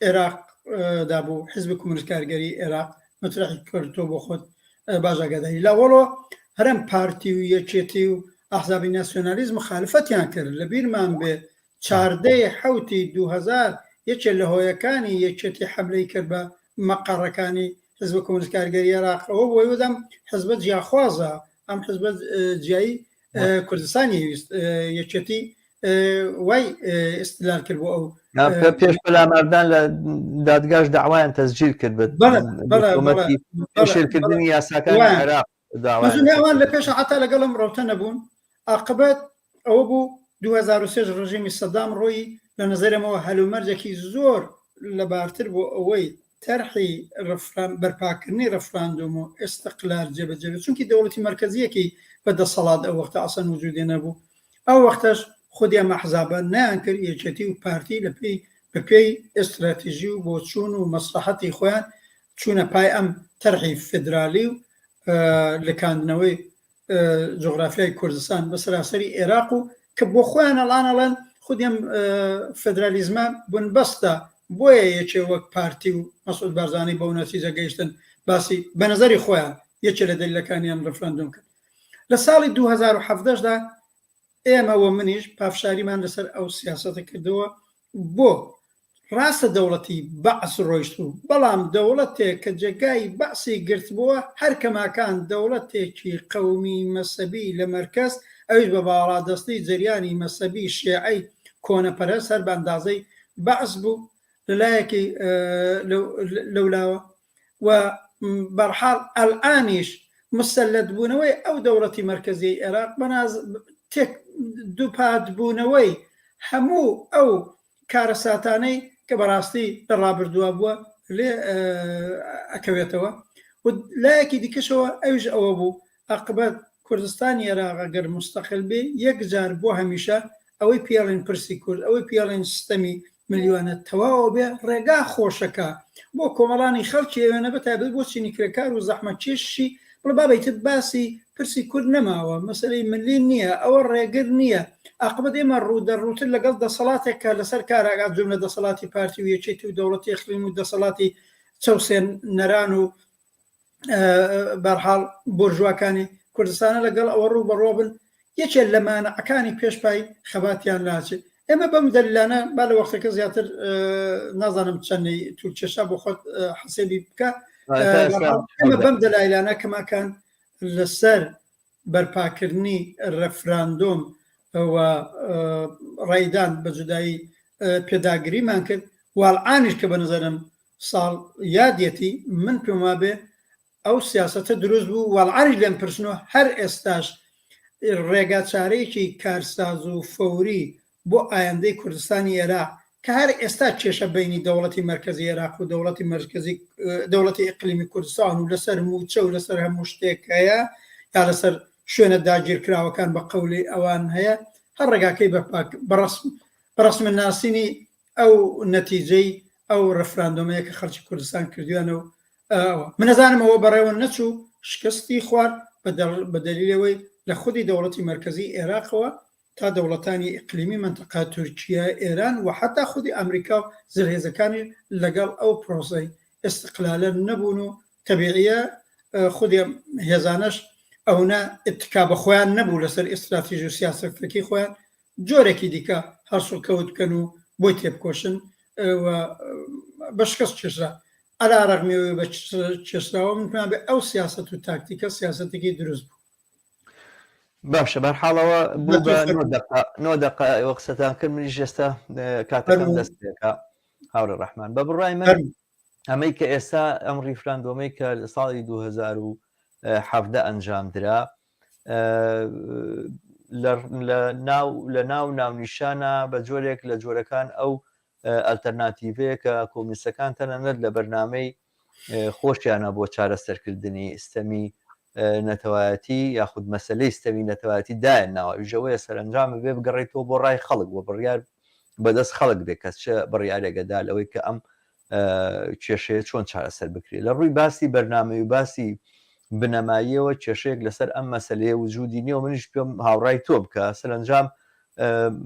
عێراق دا بوو، حزب کۆمۆنیست کارگەری عێراق مەترەحی کرد، تۆ بۆ خۆت باش ئاگاداری. لە ئەوەڵەوە هەرەم پارتی و یەکێتی و ئەحزابی ناسیۆنالیست مخالفەتیان کرد، لە بیرمان بێ چاردەی حەوتی 2000 یەکێ لە هۆیەکانی یەکێتی حەملەی کرد بە مەقەڕەکانی حزب کۆمۆنیست کارگەری عێراق ئەوە بوو ئەیوت ئەم حزبە جیاخوازە، ئەم حزبە جیایی کوردستانی ویست، یەکێتی وای ئیستدلال کرد بۆ ئەو پێش پەلاماردان لە دادگاش داوایان تەسجیل کرد بە پێشێلکردنی یاساکانی عێراق ئەوان لە پێش حتا لەگەڵم ڕەوتە نەبوون عاقبەت ئەوە بوو 2003 ڕژێمی سەدام ڕۆی لە نظرمەوە هەلومەرجێکی زۆر لەبارتر بۆ ئەوەی تەرحی بەرپاکردنی ڕفراندۆم و ئێستقلال جێبەجێ بێت، چونکی دەوڵەتی مەرکەزییەکی بە دەسەڵات ئەو وەختە ئەسڵەن وجودی نەبوو، ئەو وەختەش خودی ئەم ئەحزابە نەیانکرد، یەکێتی و پارتی لە پێی بە پێی ئێستراتیژی و بۆچوون و مەسڵەحەتی خۆیان چوونە پای ئەم تەرحی فیدرالی و لکاندنەوەی جوغرافیای کوردستان بە سەراسەری ئێراق و کە بۆ خۆیان ئەڵان ئەڵێن خودی ئەم فدرالیزمە بنبەستە بۆیە یەکێ وەک پارتی و مەسعود بارزانی بەو نەتیجە گەیشتن باسی بە نظری خۆیان یەکێ لە دەلیلەکانیان ڕفراندۆم کرد لە ساڵی 2017 دا ئێمە و منیش پافشاریمان لەسەر ئەو سیاسەتە کردەوە بۆ ڕاستە دەوڵەتی بەعس ڕۆیشتبوو، بەڵام دەوڵەتێک کە جێگای بەعسی گرتبۆوە هەر کەماکان دەوڵەتێکی قەومی مەسەبی لە مەرکەز. ئەویش بە باڵادەستی جەریانی مەسەبی شێعەی کۆنەپەرست هەر بە ئەندازەی بەعس بوو لە لایەکی لەولاوە و بەرحاڵ ئەلئانیش مسەلەت بوونەوەی ئەو دەوڵەتی مەرکەزیەی ئێراق بەناز تێک دووپات بوونەوەی هەموو ئەو کارەساتانەی کە بەڕاستی لە ڕابردووە بووە لێ ئەکەوێتەوە و لایەکی دیکەشەوە ئەویش ئەوە بوو ئەقبەت کوردستانی ئێراق ئەگەر موستەقل بێ یەک جار بۆ هەمیشە ئەوەی پێڵێن پرسی کورد ئەوەی پێڵێن ستەمی ملیۆنە تەواوە بێ ڕێگا خۆشەکە بۆ کۆمەڵانی خەڵکی ئەوێنە بە تایبەت بۆ چینی کرێکار و زەحمەتکێشی بڵێ بابە ئیتر باسی پرسی کورد نەماوە مەسەلەی ملی نییە ئەوە ڕێگر نییە ئاقبەت ئێمە ڕوودەڕووتر لەگەڵ دەسەڵاتێک کە لەسەر کار ئەگات جوملە دەسەڵاتی پارتی و یەکێتی و دەوڵەتی ئەقلیم و دەسەڵاتی چەوسێنەران و بەرحاڵ بۆرژواکانی کوردستانە لەگەڵ ئەوە ڕووبەڕووە بن یەکێ لە مانعەکانی پێش پای خەباتیان لاچێ ئێمە بەم دەلیلانە با لە وەختەکە زیاتر نازانم چەندی تول کێشا بۆ خۆت حسێبی بکە ئێمە بەم دەلایلانە کەماکان لەسەر بەرپاکردنی رەفراندۆم و ڕایدان بە جودایی پێداگریمان کرد والعانیش کە بە نظرم ساڵ یادیەتی من پێم وابێ ئەو سیاسەتە دروست بوو والعانیش لێم پرسن و هەر ئێستاش ڕێگا چارەیەکی کارساز و فەوری بۆ ئایندەی کوردستانی ئێراق کە هەر ئێستا کێشە بەینی دەوڵەتی مەرکەزی ئێراق و دەوڵەتی مەرکەزی دەوڵەتی ئیقلیمی کوردستان و لەسەر مووچە و لەسەر هەموو شتێک هەیە یا لەسەر شوێنە داگیرکراوەکان بە قەولی ئەوان هەیە هەر ڕێگاکەی بە پاک بە ڕەسم ناسینی ئەو نەتیجەی ئەو ڕفراندۆمەیە کە خەڵکی کوردستان کردویانە و ئەوە من ئەزانم ئەوە بەڕێوە نەچوو شکستی خوارد بە دەلیلەوەی لە خودی دەوڵەتی مەرکەزی ئێراقەوە تا دەوڵەتانی ئیقلیمی مەنتەقە تورکیە، ئێران و حەتا خودی ئەمریکا و زلهێزەکانی لەگەڵ ئەو پرۆسەی ئیستقلالە نەبوون و تەبیعیە خودی ئەم هێزانەش ئەونە ئیتکا بە خۆیان نەبوو لەسەر ئیستراتیژ و سیاسەتەکەی خۆیان جۆرێکی دیکە هەڵسوکەوت بکەن و بۆی تێبکۆشن و بە شکست کێشرا. عەلا رەغمی ئەوەی بە کێشراوە من پێم وابێ ئەو سیاسەت و تاکتیکە سیاسەتێکی دروست بوو. باشە بەرحاڵەوە بوو بە نۆ دقە ئێوە قسەتان کرد منیش ئێستا کاتەکەم دەست پێکا هاوڕێ ڕەحمان بە بڕای من ئەمەی کە ئێستا ئەم ڕیفراندۆمەی کە لە ساڵی 2017 ئەنجام درا لە ناو لە ناو ناونیشانە بە جۆرێک لە جۆرەکان ئەو ئەلتەرناتیڤەیە کە کۆمیسەکان تەنانەت لە بەرنامەی خۆشیانە بۆ چارەسەرکردنی ستەمی نەتەوایەتی یاخود مەسلەی ستەمی نەتەوایەتی دایان ناوە ئەویش ئەوەیە سەرەنجام بێ بگەڕێتەوە بۆ ڕای خەڵک و بڕیار بەدەست خەڵک بێ کە چ بڕیارێکەدا لەوەی کە ئەم کێشەیە چۆن چارەسەر بکرێت لە ڕووی باسی بەرنامەی و باسی بنەماییەوە کێشەیەک لەسەر ئەم مەسلەیە وجودی نییە و منیش پێم هاوڕای تۆ بکە سەرەنجام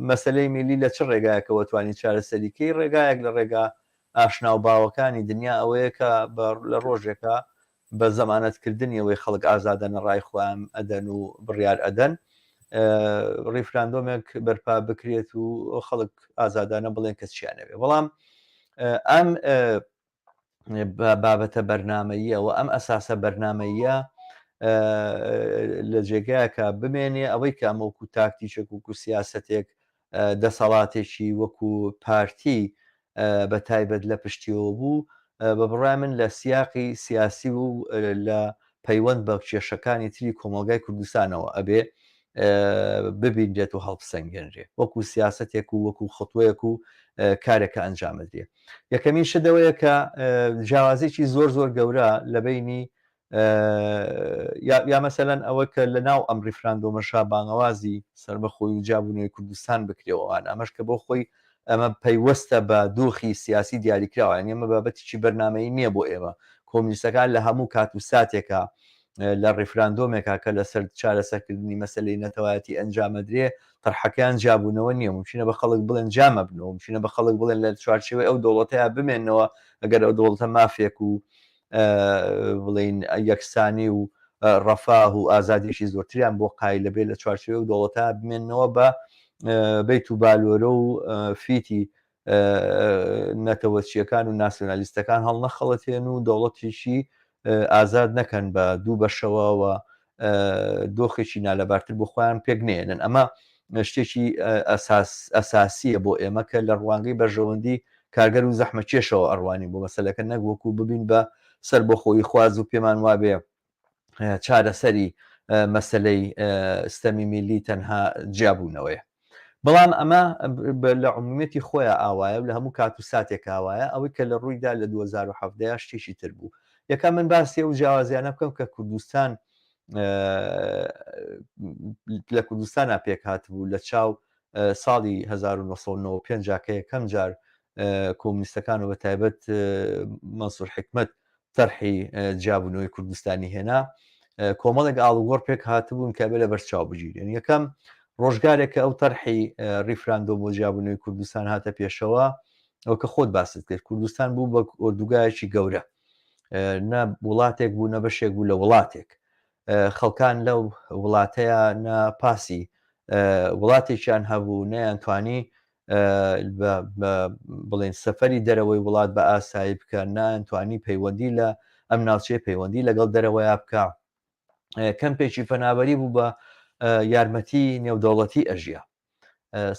مەسلەی میلی لە چ ڕێگایەکەوە توانی چارەسەریکەی ڕێگایەک لە ڕێگا ئاشنا و باوەکانی دنیا ئەوەیە کە بە لە ڕۆژێکا بە زەمانەت کردنی ئەوەی خەڵک ئازادانە ڕای خۆیان ئەدەن و بڕیار ئەدەن ڕیفراندۆمێک بەرپا بکرێت و خەڵک ئازادانە بڵێن کە چیان ئەوێ بەڵام ئەم بابەتە بەرنامەییە و ئەم ئەساسە بەرنامەییە لە جێگایەکە بمێنێ ئەوەی کە ئەمە وەکو تاکتیچێک وەکو سیاسەتێک دەسەڵاتێکی وەکو پارتی بە تایبەت لە پشتیەوە بوو بە بڕای من لە سیاقی سیاسی و لە پەیوەند بە کێشەکانی تری کۆمەڵگای کوردستانەوە ئەبێ ببینرێت و هەڵبسەنگێنرێ وەکو سیاسەتێک و وەکو خطوەیەک و کارێکە ئەنجامدرێ یەکەمین شت ئەوەیە کە جیاوازێکی زۆر زۆر گەورە لە بینی یا مەسەلەن ئەوە کە لە ناو ئەم ڕیفراندۆمەشا بانگەوازی سەربەخۆی و جیابوونەوەی کوردستان بکرێ و ئەوانە ئەمەش کە بۆ خۆی ئەمە پەیوەستە بە دۆخی سیاسی دیاریکراوە یانی ئەمە بابەتێکی بەرنامەیی نییە بۆ ئێمە کۆمونیستەکان لە هەموو کات و ساتێکا لە ڕیفراندۆمێکا کە لەسەر چارەسەرکردنی مەسەلەی نەتەوایەتی ئەنجامەدرێ تەرحەکەیان جیابوونەوە نییە ممکنە بە خەڵک بڵێن جامەبنەوە ممکنە بە خەڵک بڵێن لە چوارچێوەی ئەو دەوڵەتەیە بمێنەوە ئەگەر ئەو دەوڵەتە مافێک و بڵێین یەکسانی و ڕەفاه و ئازادیی زۆرتریان بۆ قایلە بێ لە چوارچێوەی ئەو دەوڵەتە بمێننەوە بە بیت و بالۆرە و فیتی نەتەوەچیەکان و ناسیۆنالیستەکان هەڵنەخەڵەتێن و دەوڵەتێکی ئازاد نەکەن بە دوو بەشەوە و. دۆخێکی نالەبارتر بۆ خۆیان پێک نێنن. ئەمە شتێکی ئەساس ئەساسیە بۆ ئێمە کە لە ڕوانگەی بەرژەوەندی کارگەر و زەحمەتکێشەوە ئەڕوانین بۆ مەسەلەکە نەک وەکو ببین بە سەربەخۆیی خواز و پێمان وابێ چارەسەری مەسەلەی ستەمی میلی تەنها جیابوونەوەیە. بەڵام ئەمە لە عمومیەتی خۆیان ئاوایە و لە هەموو کات و ساتێک ئاوایە. ئەوەی کە لە ڕوویدا لە 2017 شتێکی تر بوو. یەکەم من باسی ئەو جیاوازیانە بکەم کە کوردستان لە کوردستانە پێک هاتبوو لە چاو ساڵی 1995 کە یەکەم جار کۆمونیستەکان و بە تایبەت مەنسوور حکمت تەرحی جیابوونەوەی کوردستانی هێنا، کۆمەڵێک ئاڵوگۆڕ پێک هاتبوون کە ئەبێ لەبەر چاو بگیرێن. یەکەم، ڕۆژگارێک کە ئەو تەرحی ڕیفراندۆم بۆ جیابوونەوەی کوردستان هاتە پێشەوە، ئەو کە خۆت باست کرد، کوردستان بوو بە ئۆردوگایەکی گەورە، نە وڵاتێک بوو نە بەشێک بوو لە وڵاتێک. خەڵکان لەو وڵاتەیە نە پاسی وڵاتێکیان هەبوو، نەیانتوانی بڵێن سەفەری دەرەوەی وڵات بە ئاسایی بکە، نەیانتوانی پەیوەندی لە ئەم ناوچەیە پەیوەندی لەگەڵ دەرەوەیا بکە. کەمپێکی پەنابەری بوو بە یارمەتی نێودەوڵەتی ئەژیا.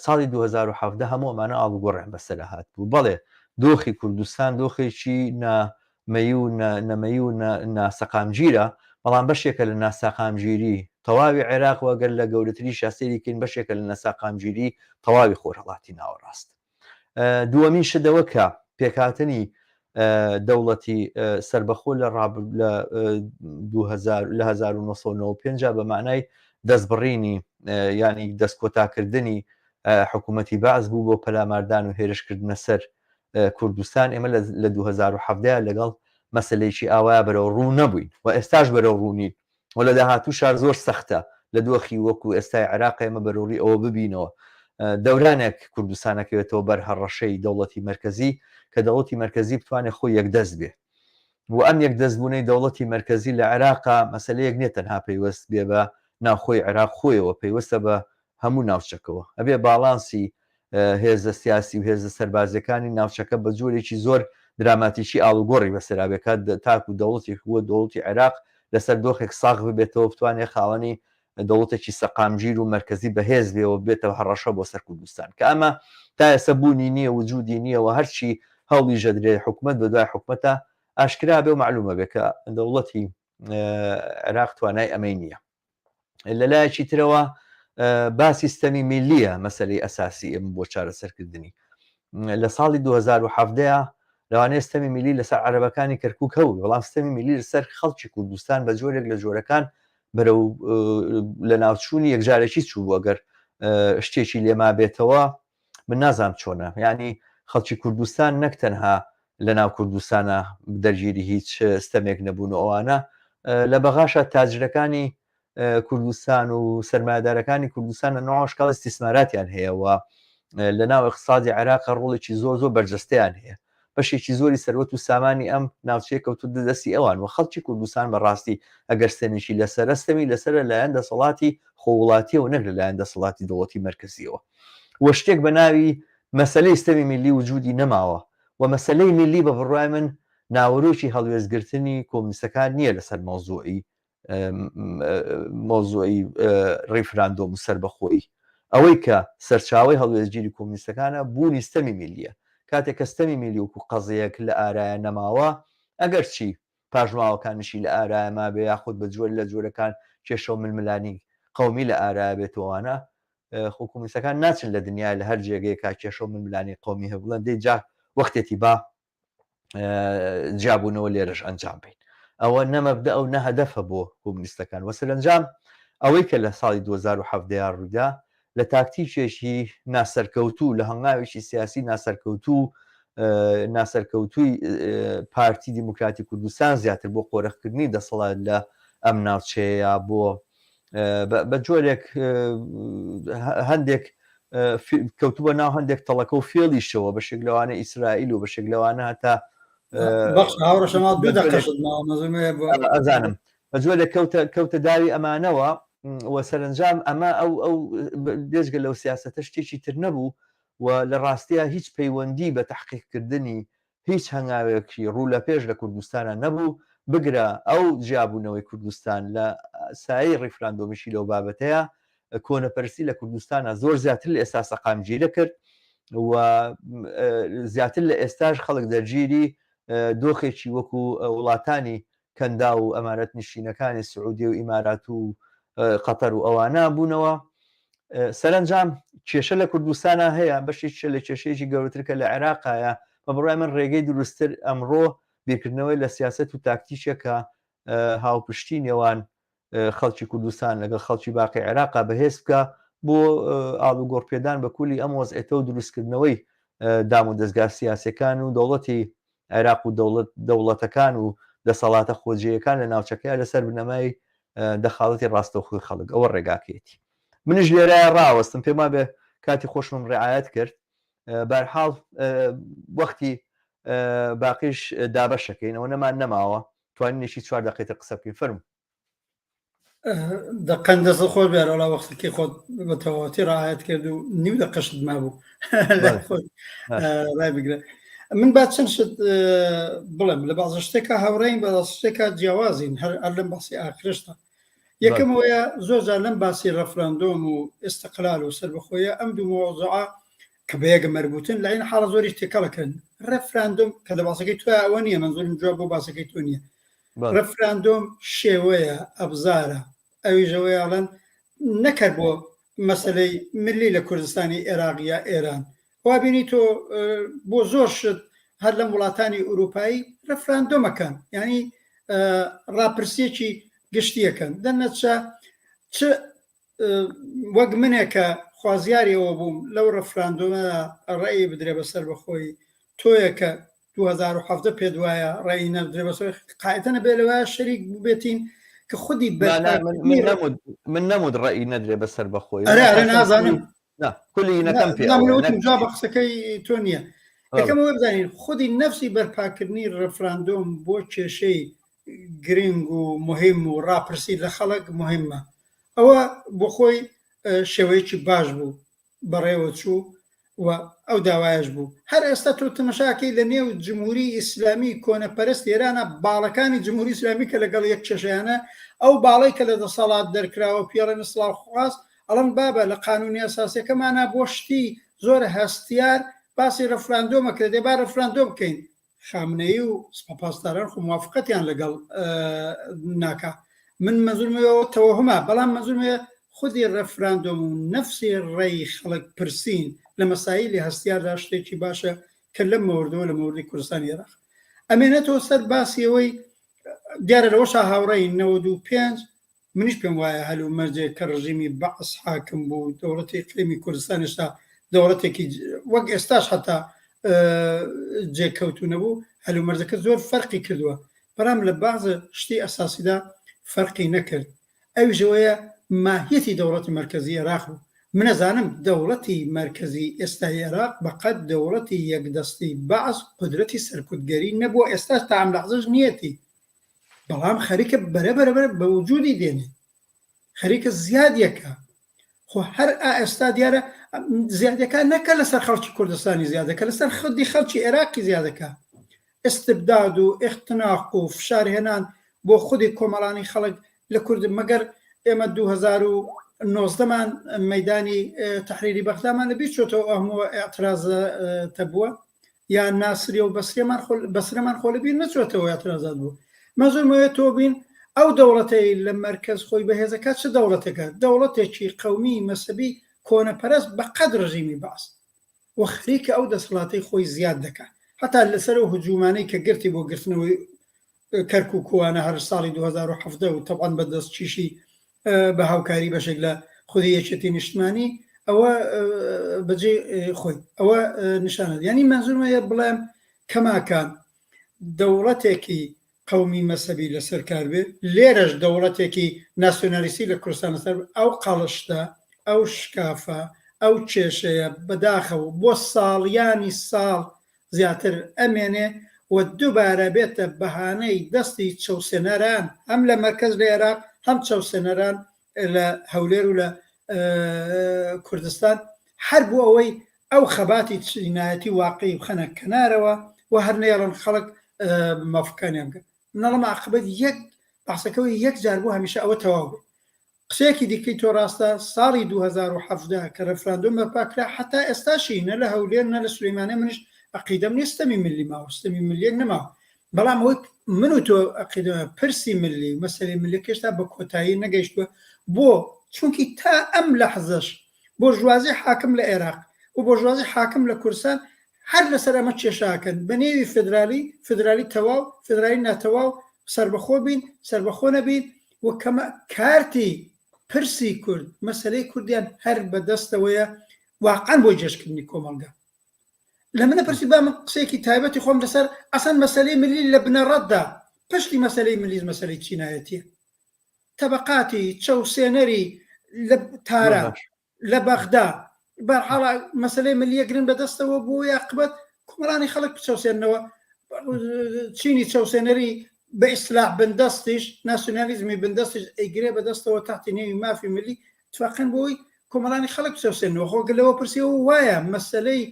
ساڵی 2017 هەموو ئەمانە ئاڵوگۆڕیان بەسەرا هات بوو. بەڵێ دۆخی کوردستان دۆخێکی نامەی و نەمەی و ناسەقامگیرە، بەڵام بەشێکە لە ناساقامگیری تەواوی عێراق و ئەگەر لە گەورەتریشا سەیری کەین بەشێکە لە ناساقامگیری تەواوی خۆرهەڵاتی ناوەڕاست. دووەمین شت ئەوە کە پێکهاتنی دەوڵەتی سەربەخۆ لە لە 2000 لە 1995 بە معنای دەستبڕینی ینی دەستکۆتاکردنی حکوومەتی بەعس بوو بۆ پەلاماردان و هێرشکردنە سەر کوردستان. ئێمە لە 2017 لەگەڵ مەسلەیەکی ئاوایە بەرەو ڕوو نەبووین و ئێستاش بەرەو ڕوونین و لە داهاتووشا زۆر سەختە لە دۆخی وەکو ئێستای عێراق ئێمە بەرەوڕووی ئەوە ببینەوە دەورانێک کوردستان ئەکەوێتەوە بەر هەڕەشەی دەوڵەتی مەرکەزی کە دەوڵەتی مەرکەزی بتوانێت خۆی یەکدەست بێ و ئەم یەکدەستبوونەی دەوڵەتی مەرکەزی لە عێراقا مەسەلەیەک نییە تەنها پەیوەست بێ بە ناوخۆی عێراق خۆیەوە، پەیوەستە بە هەموو ناوچەکەوە. ئەبێ باڵانسی هێزە سیاسی و هێزە سەربازیەکانی ناوچەکە بە جۆرێکی زۆر دراماتیکی ئاڵوگۆڕی بەسەرا بێ کە تاکو دەوڵەتێک وەک دەوڵەتی عێراق لەسەر دۆخێک ساغ ببێتەوە بتوانێ خاوەنی دەوڵەتێکی سەقامگیر و مەرکەزی بەهێز بێ و بێتە هەڕەشە بۆ سەر کوردستان کە ئەمە تا ئێستا بوونی نییە، وجودی نییە و هەرچی هەوڵیش ئەدرێ حکومەت بە دوای حکومەتە ئاشکرا بێ و مەعلومە بێ کە دەوڵەتی عێراق توانای ئەمەی نییە. لەلایەکی ترەوە باسی ستەمی میلیە مەسلەی ئەساسی ئێمە بۆ چارەسەرکردنی لە ساڵی 2017 لەوانەیە ستەمی میلی لەسەر عەرەبەکانی کەرکک هەبوو، بەڵام ستەمی میلی لەسەر خەڵکی کوردستان بە جۆرێک لە جۆرەکان بەرەو لە ناوچوونی یەکجارێکی چوو بوو. ئەگەر شتێکی لێما بێتەوە من نازانم چۆنە، یعنی خەڵکی کوردستان نەک تەنها لە ناو کوردستانە دەرگیری هیچ ستەمێک نەبوون و ئەوانە، لە بەغاشا تاجرەکانی کوردستان و سەرمایەدارەکانی کوردستان لە ناو شکاڵ استیسماراتیان هەیە و لە ناو اقتصادی عێراق ڕۆڵێکی زۆر زۆر بەرجەستەیان هەیە. بەشێکی زۆری سەروەت و سامانی ئەم ناوچەیە کەوتووتە دەستی ئەوان و خەڵکی کوردستان بە ڕاستی ئەگەر ستەمێکی لەسەرە، ستەمی لەسەرە لەلایەن دەسەڵاتی خۆوڵاتیەوە نەک لەلایەن دەسەڵاتی دەوڵەتی مەرکەزیەوە و شتێک بە ناوی مەسەلەی ستەمی میللی وجودی نەماوە و مەسەلەی میللی بە بڕوای من ناوەرۆکی هەڵوێستگرتنی کۆمونیستەکان نییە لەسەر مەوزوعی مەوزوعی ڕیفراندۆم و سەربەخۆیی. ئەوەی کە سەرچاوەی هەڵوێستگیری کۆمونیستەکانە بوونی ستەمی میللیە. کاتێک کە ستەمی میللی وەکو قەزیەک لە ئارایە نەماوە، ئەگەرچی پاشماوەکانیشی لە ئارایە مابێ یاخود بە جۆر لە جۆرەکان کێشە و ململانی قەومی لە ئارایە بێت و ئەوانە، خۆ کۆمونیستەکان ناچن لە دنیای لە هەر جێگەیەکا کێشە و ململانی قەومی هەیە بڵێن دەی جا وەختێتی با جیابوونەوە لێرەش ئەنجام بین. ئەوە نە مەبدە و نە هەدەفە بۆ کۆمونیستەکان. وە سەرەنجام ئەوەی کە لە ساڵی 2017 ڕوویدا لە تاکتیکێکی ناسەرکەوتوو، لە هەنگاوێکی سیاسی ناسەرکەوتوو ناسەرکەوتووی پارتی دیموکراتی کوردستان زیاتر بۆ قۆرخکردنی دەسەڵات لە ئەم ناوچەیە بۆ بە جۆرێک هەندێک کەوتووە ناو هەندێک تەڵەکە و فێڵیشەوە، بەشێک لەوانە ئیسرائیل و بەشێک لەوانە هەتا ئەزانم بە جۆرێک کەوتە کەوتە داوی ئەمانەوە و سەرنجام ئەمە ئەو ئەو بێجگە لەو سیاسەتە شتێکی تر نەبوو و لە ڕاستیا هیچ پەیوەندی بە تەحقیقکردنی هیچ هەنگاوێکی ڕوو لە پێش لە کوردستانا نەبوو، بگرە ئەو جیابوونەوەی کوردستان لە سایەی ڕیفراندۆمیشی لەو بابەتەیە کۆنەپەرستی لە کوردستانە زۆر زیاتر لە ئێستا سەقامگیرە کرد و زیاتر لە ئێستاش خەڵک دەرگیری دۆخێکی وەکو وڵاتانی کەنداو و ئەمارەت نشینەکانی سعودیە و ئیمارات و قەتەر و ئەوانە بوونەوە. سەرەنجام کێشە لە کوردستانا هەیە، بەشێکیشە لە کێشەیەکی گەورەتر کە لە عێراقایە. بە بڕوای من ڕێگەی دروستتر ئەمڕۆ بیرکردنەوەی لە سیاسەت و تاکتیکێک کە هاوپشتی نێوان خەڵکی کوردستان لەگەڵ خەڵکی باقی عێراقا بەهێز بکە بۆ ئاڵوگۆڕپێدان بە کولی ئەم وەزعێتە و دروستکردنەوەی دام و دەزگا سیاسەکان و دەوڵەتی عێراق و دەوڵەت دەوڵەتەکان و دەسەڵاتە خۆجێیەکان لە ناوچەکەیا لەسەر بنەمای دەخاڵەتی ڕاستەوخۆی خەڵک ئەوە ڕێگاکەیەتی منیش لێرە ڕاوەستم پێم وابێ کاتی خۆشمم ڕعایەت کرد بارحاڵ وەختی باقیش دابەشەکەین ئەوە نەمان نەماوە توانینێکی چوار دەقیتر قسە بکەین فەرموو. دەقەن دەست خۆش بێ وەڵا وەختەکەی خۆت بە تەواوەتی ڕاعەت کرد و نیو دەقەشت مابوو خۆت ڕای بگرە من با چەند شت بڵێم لە بازە شتێکا هاوڕێین بە شتێکا جیاوازین هەر هەر لەم باسی ئاخرشتا یەکەم ئەوەیە زۆر جار لەم باسی ڕەفراندۆم و ئێستقلال و سەربەخۆیە ئەم دوو مەوزوعە کە بە یەک مەربوتن لە عین حاڵە زۆریش تێکەڵەکەن ڕەفراندۆم کە لە باسەکەی تۆ ئەوە نییە مەنزورم جواب بۆ باسەکەی تۆ نییە ڕفراندۆم شێوەیە، ئەبزارە، ئەویش ئەوەیە ئەڵێن نەکەر بۆ مەسەلەی ملی لە کوردستانی ئێراق یا ئێران وا بینی تۆ بۆ زۆر شت هەر لەم وڵاتانی ئوروپایی ڕفراندۆمەکەن یعنی ڕاپرسیەکی گشتیەکەن دەنەچە چ وەک منێک کە خوازیاری ئەوە بووم لەو ڕفراندۆمە ڕێی بدرێ بە سەربەخۆیی تۆیە کە 2017 پێت وایە ڕێی نەدرێ بە سەر قاعدە نەبێ لەوە شەریک ببێتین کە خودی من نەموت ڕێی نەدرێ بە سەربەخۆی ئەرێ ئەرێ نازانم کولی نەکەم پێ جواب قسەکەی تۆ نییە یەکەم ئەوە بزانین خودی نەفسی بەرپاکردنی ڕفراندۆم بۆ کێشەی گرنگ و مهم و ڕاپرسی لە خەڵک مهمە ئەوە بۆ خۆی شێوەیەکی باش بوو بەڕێوە چوو و ئەو داوایەش بوو. هەر ئێستا تۆ تەمەشاکەی لە نێو جمهوری ئیسلامی کۆنەپەرست ئێرانە باڵەکانی جمهوری ئیسلامی کە لەگەڵ یەک کێشەیانە ئەو باڵەی کە لە دەسەڵات دەرکراوە پێڵێن ئیسڵاحخواز ئەڵێن بابە لە قانونی ئەساسیەکەمانا بۆ شتی زۆر هەستیار باسی ڕفراندۆم ئەکرێ دەی با ڕفراندۆم بکەین خامنەیی و سپا پاسداران خۆ موافقەتیان لەگەڵ ناکا من مەنزورم ئەوە تەوەهمە بەڵام مەنزورم خودی ڕێفراندۆم و نەفسی ڕێی خەڵک پرسین لە مەسایلی هەستیاردا شتێکی باشە کە لەم مەوردەوە لە مەوردی کوردستانی عێراق ئەمێنێتەوە سەر باسی ئەوەی دیارە لەوەشا هاوڕێین 95 منیش پێم وایە هەلومەرجێک کە ڕژیمی بەعس حاکم بوو، دەوڵەتی ئیقلیمی کوردستان هێشتا دەوڵەتێکی وەک ئێستاش حەتا جێکەوتوو نەبوو، هەلومەرجەکە زۆر فەرقی کردووە، بەڵام لە بەعزە شتی ئەساسیدا فەرقی نەکرد، ئەویش ئەوەیە ماهیەتی دەوڵەتی مەرکەزی ئێراق بوو. من ئەزانم دەوڵەتی مەرکەزی ئێستای ئێراق بەقەد دەوڵەتی یەکدەستی بەعس قودرەتی سەرکوتگەری نەبووە، ئێستاش تا ئەم لەحزەش نییەتی. بەڵام خەریکە بەرە بەرە بەرە بە وجودی دێنێ خەریکە زیادیەکە خۆ هەر ئێستا دیارە زیادەکە نەکە لەسەر خەڵکی کوردستانی زیادەکە لەسەر خودی خەڵکی عێراقی زیادەکە استبداد و اختناق و فشارهێنان بۆ خودی کۆمەڵانی خەڵک لە کورد مەگەر ئێمە 2019مان مەدانی تحریری بەغدامان لە بیر چۆتەوە ئەهمووە اعتراض بووە یا ناسریە و بەسرەمان خۆ بەسرەمان خۆ لەبیر نەچۆتەوە اعتراضات بوو مەزورمەوێت تۆ بین ئەو دەوڵەتەی لە مەرکەز خۆی بەهێزەکە چ دەوڵەتێکە دەوڵەتێکی قەومی مەسەبی کۆنەپەرست بە قەد ڕژیمی بەعس و خەریکە ئەو دەسەڵاتەی خۆی زیاد دەکات هەتا لەسەر ئەو هجومانەی کە گرتی بۆ گرتنەوەی کەرکوک و وانە هەر ساڵی 2017 و تەبعەن بە دەستکیشی بە هاوکاری بەشێک لە خودی یەکێتی نیشتمانی ئەوە بەجێ خۆی ئەوە نیشانە یعنی مەنزورمەیە بڵێم کەماکان دەوڵەتێکی قەومی مەسەبی لەسەر کار بێ لێرەش دەوڵەتێکی ناسیۆنالیستی لە کوردستان لەسەر ئەو قەڵشتە ئەو شکافە ئەو کێشەیە بەداخەوە بۆ ساڵیانی ساڵ زیاتر ئەمێنێ و دووبارە بێتە بەهانەی دەستی چەوسێنەران هەم لە مەرکەز لە ئێراق هەم چەوسێنەران لە هەولێر و لە کوردستان هەر بۆ ئەوەی ئەو خەباتی چینایەتی واقعی بخەنە کەنارەوە و هەر نەیەڵن خەڵک مافەکانیان بکەن. من ئەڵێم عاقبەت یەک بەحسەکەوەی یەک جار بۆ هەمیشە ئەوە تەواو بێ. قسەیەکی دیکەی تۆ ڕاستە، ساڵی 2017 کە ڕێفراندۆم بەرپا کرا حەتا ئێستاشی نە لە هەولێر نە لە سولەیمانیە منیش عەقیدەم نیە ستەمی ملی ماوە، ستەمی ملیەک نەماوە، بەڵام ئەوەی من و تۆ عەقیدە پرسی ملی و مەسەلەی ملی هێشتا بە کۆتایی نەگەیشتووە، بۆ؟ چونکی تا ئەم لەحزەش بۆرژوازی حاکم لە ئێراق و بۆرژوازی حاکم لە کوردستان هەر لەسەر ئەمە کێشە ئەکەن بە نێوی فێدرالی، فێدرالی تەواو، فێدرالی ناتەواو، سەربەخۆ بین، سەربەخۆ نەبین و کەمە کارتی پرسی کورد، مەسەلەی کوردیان هەر بە دەستەوەیە واقعەن بۆ جێژکردنی کۆمەڵگا. لە منە پرسی با من قسەیەکی تایبەتی خۆم لەسەر ئەسەن مەسەلەی ملی لە بنەڕەتدا پشتی مەسەلەی ملیز مەسەلەی چینایەتیە. تەبەقاتی چەوسێنەری لە تاران لە بەغدا بەرحاڵ مەسلەی ملیە گرن بەدەستەوە بۆ یاقبەت کۆمەڵانی خەڵک بچەوسێنەوە چینی چەوسێنەری بە ئیسلاح بندەستیش ناسیۆنالیزمی بندەستیش ئەیگرێ بەدەستەوە تاحتی نێوی مافی ملی تفاقەن بۆی کۆمەڵانی خەڵک بچەوسێنەوە خۆ لەوە پرسیەوە وایە مەسلەی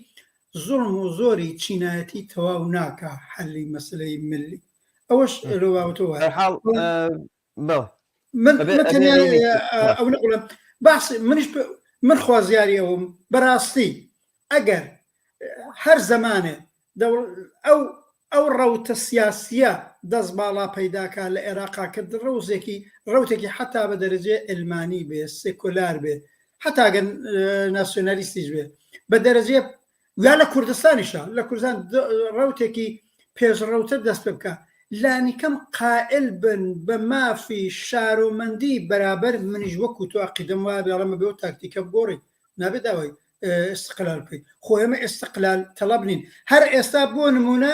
زوڵم و زۆری چینایەتی تەواو ناکا حەلی مەسلەی ملی ئەوەش لەو بابەتەوە وایە. بەرحاڵ بەڵێ من من تەنیا ئەو نەبڵێم باس منیش من خوازیاری ئەوم بەڕاستی ئەگەر هەر زەمانێ ئەو ئەو ڕەوتە سیاسیە دەست باڵا پەیداکا لە عێراقا کرد ڕەوزێکی ڕەوتێکی حتا بە دەرەجەی علمانی بێ سێکۆلار بێ حتا گەر ناسیۆنالیستیش بێ بە دەرەجەی یا لە کوردستانیشا لە کوردستان ڕەوتێکی پێشڕەوتر دەست پێ بکا لانیکەم قائل بن بە مافی شارۆمەندی بەرابەر منیش وەکو تۆ عەقیدەم وایە بێ ئەڵێم ئەبێ ئەو تاکتیکە بگۆڕین نابێ داوای ئیستقلال بکەین خۆ ئێمە ئیستقلال تەڵەب نین هەر ئێستا بۆ نمونە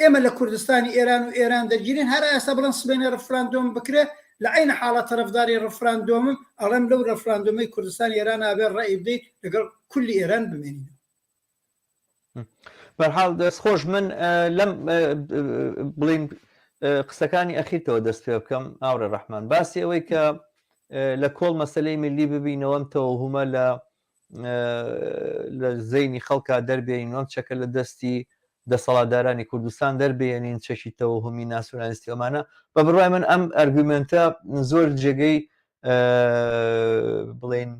ئێمە لە کوردستانی ئێران و ئێران دەگیرین هەر ئێستا بڵێن سبەینێ ڕفراندۆم بکرێ لە عەین حاڵە تەرەفداری ڕفراندۆمم ئەڵێم لەو ڕفراندۆمەی کوردستانی ئێران ئابێ ڕەئی بدەیت لەگەڵ کولی ئێران بمێنینەوە. بەرحاڵ دەست خۆش من لەم بڵین قسەکانی ئەخیرتەوە دەست پێ بکەم هاوڕێ ڕەحمان باسی ئەوەی کە لە کۆڵ مەسلەی ملی ببینەوەم تەوەهومە لە لە زەینی خەڵکا دەربێنین وەم چەکە لە دەستی دەسەڵاتدارانی کوردستان دەربێنین چەکی تەوەهومی ناسیۆنالیستی ئەمانە بە بڕوای من ئەم ئەرگومنتە زۆر جێگەی بڵین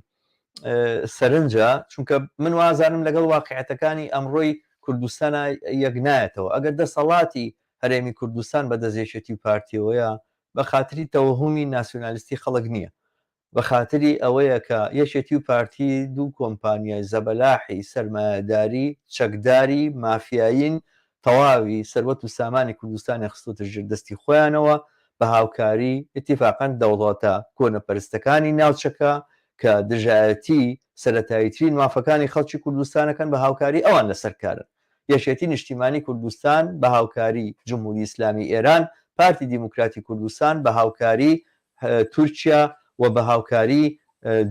سەرنجە چونکە من وازانم لەگەڵ واقعەتەکانی ئەمڕۆی کوردستانە یەک نایەتەوە ئەگەر دەسەڵاتی هەرێمی کوردستان بە دەست یەکێتی و پارتیەوەیە بە خاتری تەوەهومی ناسیۆنالیستی خەڵک نییە بە خاتری ئەوەیە کە یەکێتی و پارتی دوو کۆمپانیای زەبەلاحی سەرمایەداری چەکداری مافیایین تەواوی سەروەت و سامانی کوردستانیان خستۆتە ژێر دەستی خۆیانەوە بە هاوکاری ئیتیفاقەن دەوڵەتە کۆنەپەرستەکانی ناوچەکە کە دژایەتی سەرەتاییترین مافەکانی خەڵکی کوردستانەکەن بە هاوکاری ئەوان لەسەر کارن. یەکێتی نیشتیمانی کوردستان بە هاوکاری جمهوری ئیسلامی ئێران، پارتی دیموکراتی کوردستان بە هاوکاری تورکیا و بە هاوکاری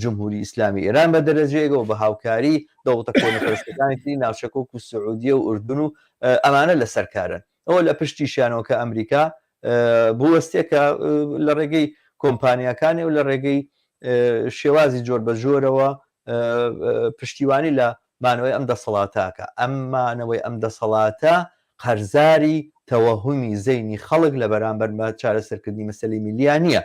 جمهوری ئیسلامی ئێران بە دەرەجەیەک و بە هاوکاری دەوڵەتە کۆنەپەرستەکانی تری ناوچەکە وەکو سعودیە و ئوردن و ئەمانە لەسەر کارن. ئەوە لە پشتیشیانەوە کە ئەمریکا بوەستێ کە لە ڕێگەی کۆمپانیاکانی و لە ڕێگەی شێوازی جۆر بە جۆرەوە پشتیوانی لە مانەوەی ئەم دەسەڵاتاکە ئەم مانەوەی ئەم دەسەڵاتە قەرزاری تەوەهومی زەینی خەڵک لە بەرامبەر بە چارەسەرکردنی مەسەلەی میلیا نییە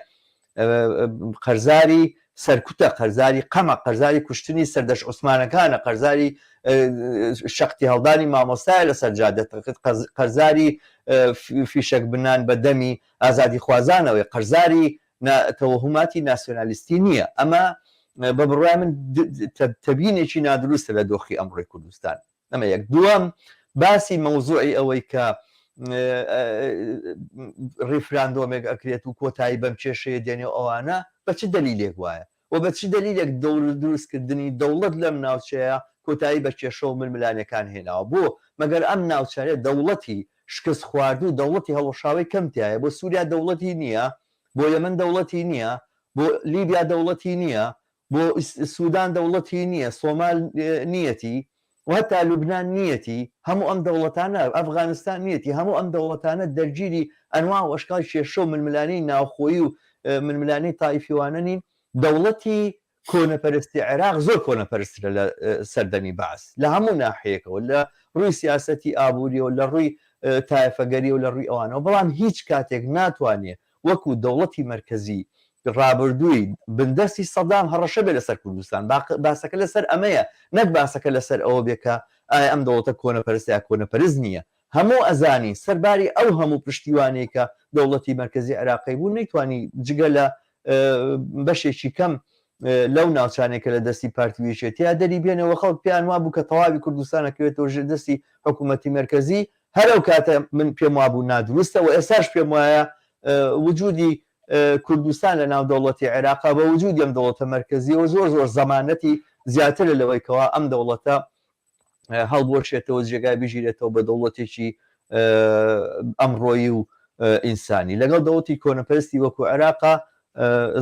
قەرزاری سەرکوتە قەرزاری قەمە قەرزاری کوشتنی سەردەش عوسمانەکانە قەرزاری شەقتی هەڵدانی مامۆستایە لەسەر جادە قەرزاری فیشەک بنان بە دەمی ئازادی خوازانەوەی قەرزاری تەوەهوماتی ناسیۆنالیستی نییە ئەمە بە بڕوای من تەبینێکی نادروستە لە دۆخی ئەمڕۆی کوردستان ئەمە یەک دووەم باسی مەوزوعی ئەوەی کە ڕیفراندۆمێک ئەکرێت و کۆتایی بەم کێشەیە دێنێ و ئەوانە بە چ دەلیلێک وایە و بە چ دەلیلێک دەور دروستکردنی دەوڵەت لەم ناوچەیە کۆتایی بە کێشە و ململانێکان هێناوە بۆ مەگەر ئەم ناوچەیە دەوڵەتی شکست خواردوو دەوڵەتی هەڵوەشاوەی کەم تیایە بۆ سووریا دەوڵەتی نییە بۆ یەمەن دەوڵەتی نییە بۆ لیبیا دەوڵەتی نییە بۆ سودان دەوڵەتی نییە، سۆمال نییەتی و هەتا لوبنان نییەتی، هەموو ئەم دەوڵەتانە، ئەفغانستان نییەتی، هەموو ئەم دەوڵەتانە دەرگیری ئەنواع و ئەشکاڵی کێشە و ململانێی ناوخۆیی و ململانێی تائیفیوانە نین، دەوڵەتی کۆنەپەرستی عێراق زۆر کۆنەپەرسترە لە سەردەمی بەعس لە هەموو ناحیەیەکەوە، لە ڕووی سیاسەتی ئابووریەوە، لە ڕووی تایەفەگەریەوە، لە ڕووی ئەوانەوە، بەڵام هیچ کاتێک ناتوانێ. وەکو دەوڵەتی مەرکەزی ڕابردووی بندەستی سەدام هەڕەشە بێ لەسەر کوردستان. باسەکە لەسەر ئەمەیە نەک باسەکە لەسەر ئەوە بێ کە ئایا ئەم دەوڵەتە کۆنەپەرستە یا کۆنەپەرست نییە. هەموو ئەزانین سەرباری ئەو هەموو پشتیوانیەی کە دەوڵەتی مەرکەزی عێراق هەیبوو نەیتوانی جگە لە بەشێکی کەم لەو ناوچانەی کە لە دەستی پارتی و یەکێتیە دەری بێنێ و خەڵک پێیان وابوو کە تەواوی کوردستان ئەکەوێتەوە ژێر دەستی حکوومەتی مەرکەزی. هەر ئەو کاتە من پێم وابوو نادروستە و ئێستاش پێم وایە وجودی کوردستان لە ناو دەوڵەتی عێراقا بە وجودی ئەم دەوڵەتە مەرکەزیەوە زۆر زۆر زەمانەتی زیاترە لەوەی کەوا ئەم دەوڵەتە هەڵبوەشێتەوە جێگای بگیرێتەوە بە دەوڵەتێکی ئەمڕۆیی و ئینسانی لەگەڵ دەوڵەتی کۆنەپەرستی وەکو عێراقا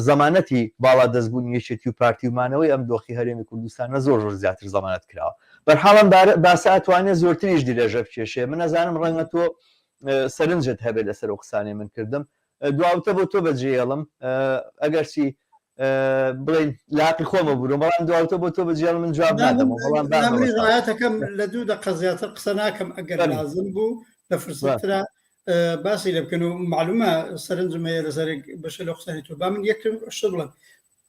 زەمانەتی باڵا دەستبوونی یەکێتی و پارتی و مانەوەی ئەم دۆخی هەرێمی کوردستانە زۆر زۆر زیاتر زەمانەت کراوە. بەرحاڵ ئەم باسە ئەتوانێت زۆرتریش درێژە بکێشێ. من ئەزانم ڕەنگە تۆ سەرنجت هەبێت لەسەر ئەو قسانەی من کردم. دواوتە بۆ تۆ بەجێهێڵم ئەگەرچی بڵێن لە حەقی خۆمە بورم بەڵام دواوتە بۆ تۆ بەجێڵم من جواب نادەمەوە بەڵام با منیش ڕایەتەکەم لە دوو دەقە زیاتر قسە ناکەم ئەگەر لازم بوو لە فرسەترا باسی لێ بکەن و معلومە سەرنجم هەیە لەسەر بەشە لە قسانی تۆ با من یەکم شت بڵێم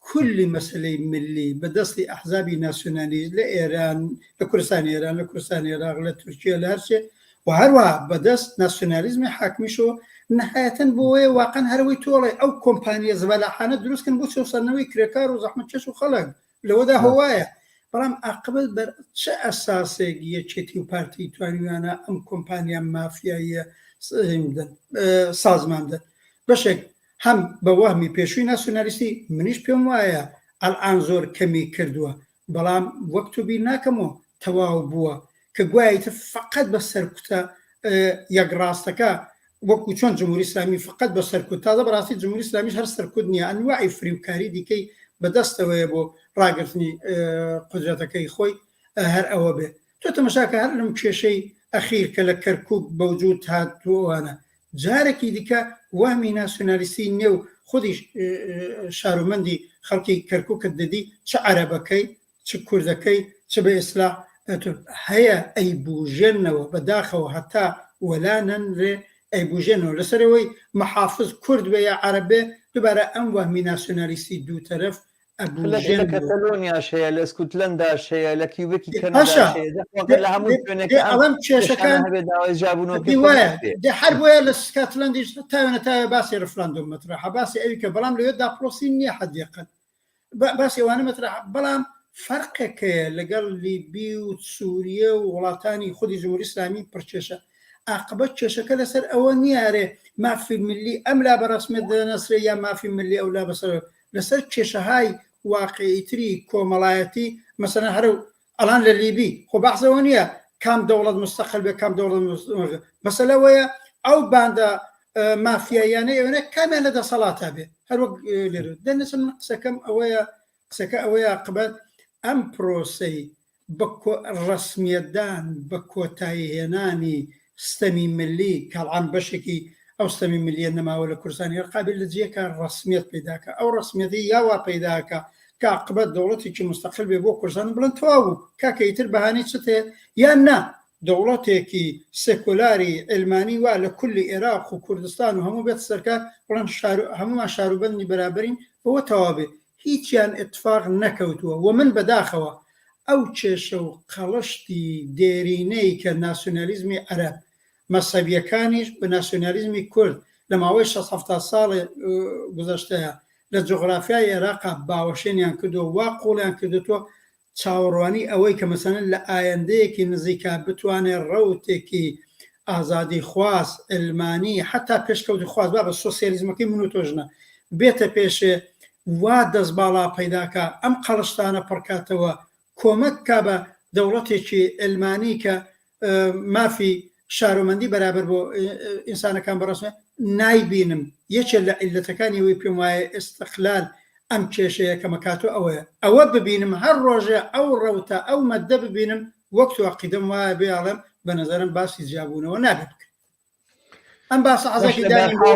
کولی مەسەلەی ملی بە دەستی ئەحزابی ناسیۆنالیست لە ئێران لە کوردستانی ئێران لە کوردستانی عێراق لە تورکیا لە هەرچێ و هەروەها بەدەست ناسیۆنالیزمی حاکمیشەوە نهایەتەن بۆیە واقعا هەرەوەی تۆڵێ ئەو کۆمپانیە زەبەلاحانە دروستکەن بۆ چەوساندنەوەی کرێکار و زەحمەتکێش و خەڵک لەوەدا هۆوایە بەڵام ئاقبەت بەر چ ئەساسێک یەکێتی و پارتی توانیویانە ئەم کۆمپانیا مافیاییە سازمان بدەن بەشێک هەم بە وەهمی پێشووی ناسیۆنالیستی منیش پێم وایە ئەلئان زۆر کەمی کردووە بەڵام وەک تۆ بیر ناکەمەوە تەواو بووە کە گوایە ئیتر فەقەت بە سەرکوتە یەک ڕاستەکە وەکو چۆن جمهوری ئیسلامی فقط بە سەرکوت تازە بەڕاستی جمهوری ئیسلامیش هەر سەرکوت نییە ئەنواعی فریوکاری دیکەی بەدەستەوەیە بۆ ڕاگرتنی قودرەتەکەی خۆی هەر ئەوە بێ تۆ تەمەشاکە هەر لەم کێشەی ئەخیر کە لە کەرکوک بەوجود هات و ئەوانە جارێکی دیکە وەهمی ناسیۆنالیستی نێو خودی شارومەندی خەڵکی کەرکوکت دەدی چ عەرەبەکەی چ کوردەکەی چ بە ئیسلاح هەیە ئەیبوژێنەوە بەداخەوە هەتا وەلا نەنرێ ئەیبوژێنەوە لەسەرەوەی محافز کورد بێ یا عەرەب بێ دوبارە ئەم وەهمی ناسیۆنالیستی دووتەرەف لە کەتەلۆنیاش هەیە لە سکوتلەنداش هەیە لە کیوبکی کەنەداش هەیە لە هەموو شوێنێک ئەڵێم کێشەکان هەبێت داوای جیابوونەوە وایە دێ هەر بۆیە لە سکاتلەندیش تاوێنە تاوێ باسی ڕفراندۆم مەترەحە باسی ئەوی کە بەڵام لەوێ داپڵۆسین نییە حەدیقەن باسی ئەوانە مەترەحە بەڵام فەرقێک هەیە لەگەڵ لیبی و سووریە و وڵاتانی خودی جمهوری ئیسلامی پڕکێشە ئاقبەت کێشەکە لەسەر ئەوە نییە ئەرێ مافی ملی ئەم لا بە ڕەسمیەت دەناسرێ یا مافی ملی ئەو لا بەسەر لەسەر کێشەهای واقعیتری کۆمەڵایەتی مەسەلەن هەر ئەڵان لە لیبی خۆ بەحس ئەوە نییە کام دەوڵەت مستەقل بێ کام دەوڵەت مەسەلە ئەوەیە ئەو باندە مافیاییانەی ئەوێنە کامیان لە دەسەڵاتە بێ هەر وەک لێرە دەنووسم من قسەکەم ئەوەیە قسەکە ئەوەیە قبەت ئەم پرۆسەی بە ڕەسمیەتدان بە کۆتایی هێنانی ستەمی ملی کەڵان بەشێکی ئەو ستەمی ملیە نەماوە لە کوردستان هێر قابل لە جێکە ڕەسمیەت پەیداکە ئەو ڕەسمیەتی یا وا پەیداکە کە عاقبەت دەوڵەتێکی مستەقل بێ بۆ کوردستان بڵێن تەواو بوو کاکە ئیتر بەهانەی چت هەیە یان نا دەوڵەتێکی سێکۆلاری عیلمانی وا لە کولی ئێراق و کوردستان و هەموو بێت سەرکار بڵێن شار هەموومان شاروبەندی بەرابەرین بەوە تەواو بێ هیچیان ئیتفاق نەکەوتووە و من بەداخەوە ئەو کێشە و قەڵشتی دێرینەی کە ناسیۆنالیزمی عەرەب، مەزهەبییەکانیش و ناسیۆنالیزمی کورد لە ماوەی شەست حەفتا ساڵێ گوزەشتەیا لە جوغرافیای ئێراقا باوەشێنیان کردووە وا قووڵیان کردۆتەوە چاوەڕوانی ئەوەی کە مەسەلەن لە ئایەندەیەکی نزیکا بتوانێ ڕەوتێکی ئازادیخواز، عیلمانی، حەتا پێشکەوتوخواز، بابە سۆسیالیزمەکەی من و تۆش نا، بێتە پێشێ وا دەست باڵا پەیدا کا، ئەم قەڵشتانە پڕ کاتەوە، کۆمەک کا بە دەوڵەتێکی عیلمانی کە مافی شارۆمەندی بەرابەر بۆ ئینسانەکان بەڕەسمێ، نایبینم. یەکێ لە عیللەتەکانی ئەوەی پێم وایە ئیستقلال ئەم کێشەیە کەمەکاتۆ ئەوەیە. ئەوە ببینم هەر ڕۆژێ ئەو ڕەوتە ئەو مەدە ببینم وەک تۆ عەقیدەم وایە بێ ئەڵێم بە نەزەرم باسی جیابوونەوە نابێ بکرێ. ئەم باسە حەزەکی دایم بۆ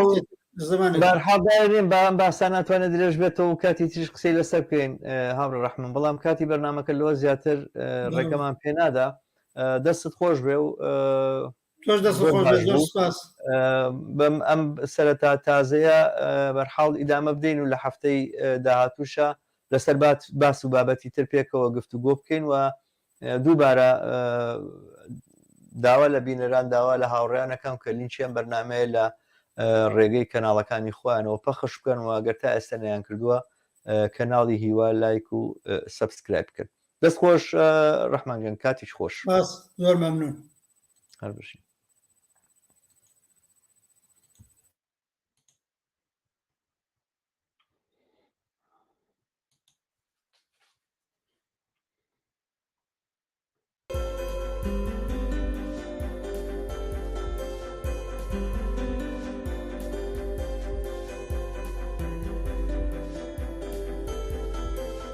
زمانە بەرحاڵ داێنێن با ئەم باسە ناتوانێت درێژ بێتەوە و کاتی تریش قسەی لەسەر بکەین هاوڕێ ڕەحمن بەڵام کاتی بەرنامەکە لەوە زیاتر ڕێگەمان پێ نادا دەستت خۆش بێ و تۆش دەست زۆر خۆش باش بێت زۆر بوو. سپاس. بەم ئەم سەرەتا تازەیە بەرحاڵ ئیدامە بدەین و لە هەفتەی داهاتووشە لەسەر باس و بابەتی تر پێکەوە گفتوگۆ بکەین و دووبارە داوا لە بینەران داوا لە هاوڕێیانەکەم کە لینکی ئەم بەرنمەیە لە ڕێگەی کەناڵەکانی خۆیانەوە پەخش بکەن و ئەگەر تا ئێستا نەیان کردووە کەناڵی هیوا لایک و subscribe بکەن. دەست خۆش ڕەحمان گیان کاتیش خۆش. سپاس زۆر مەمنون. هەر بژین.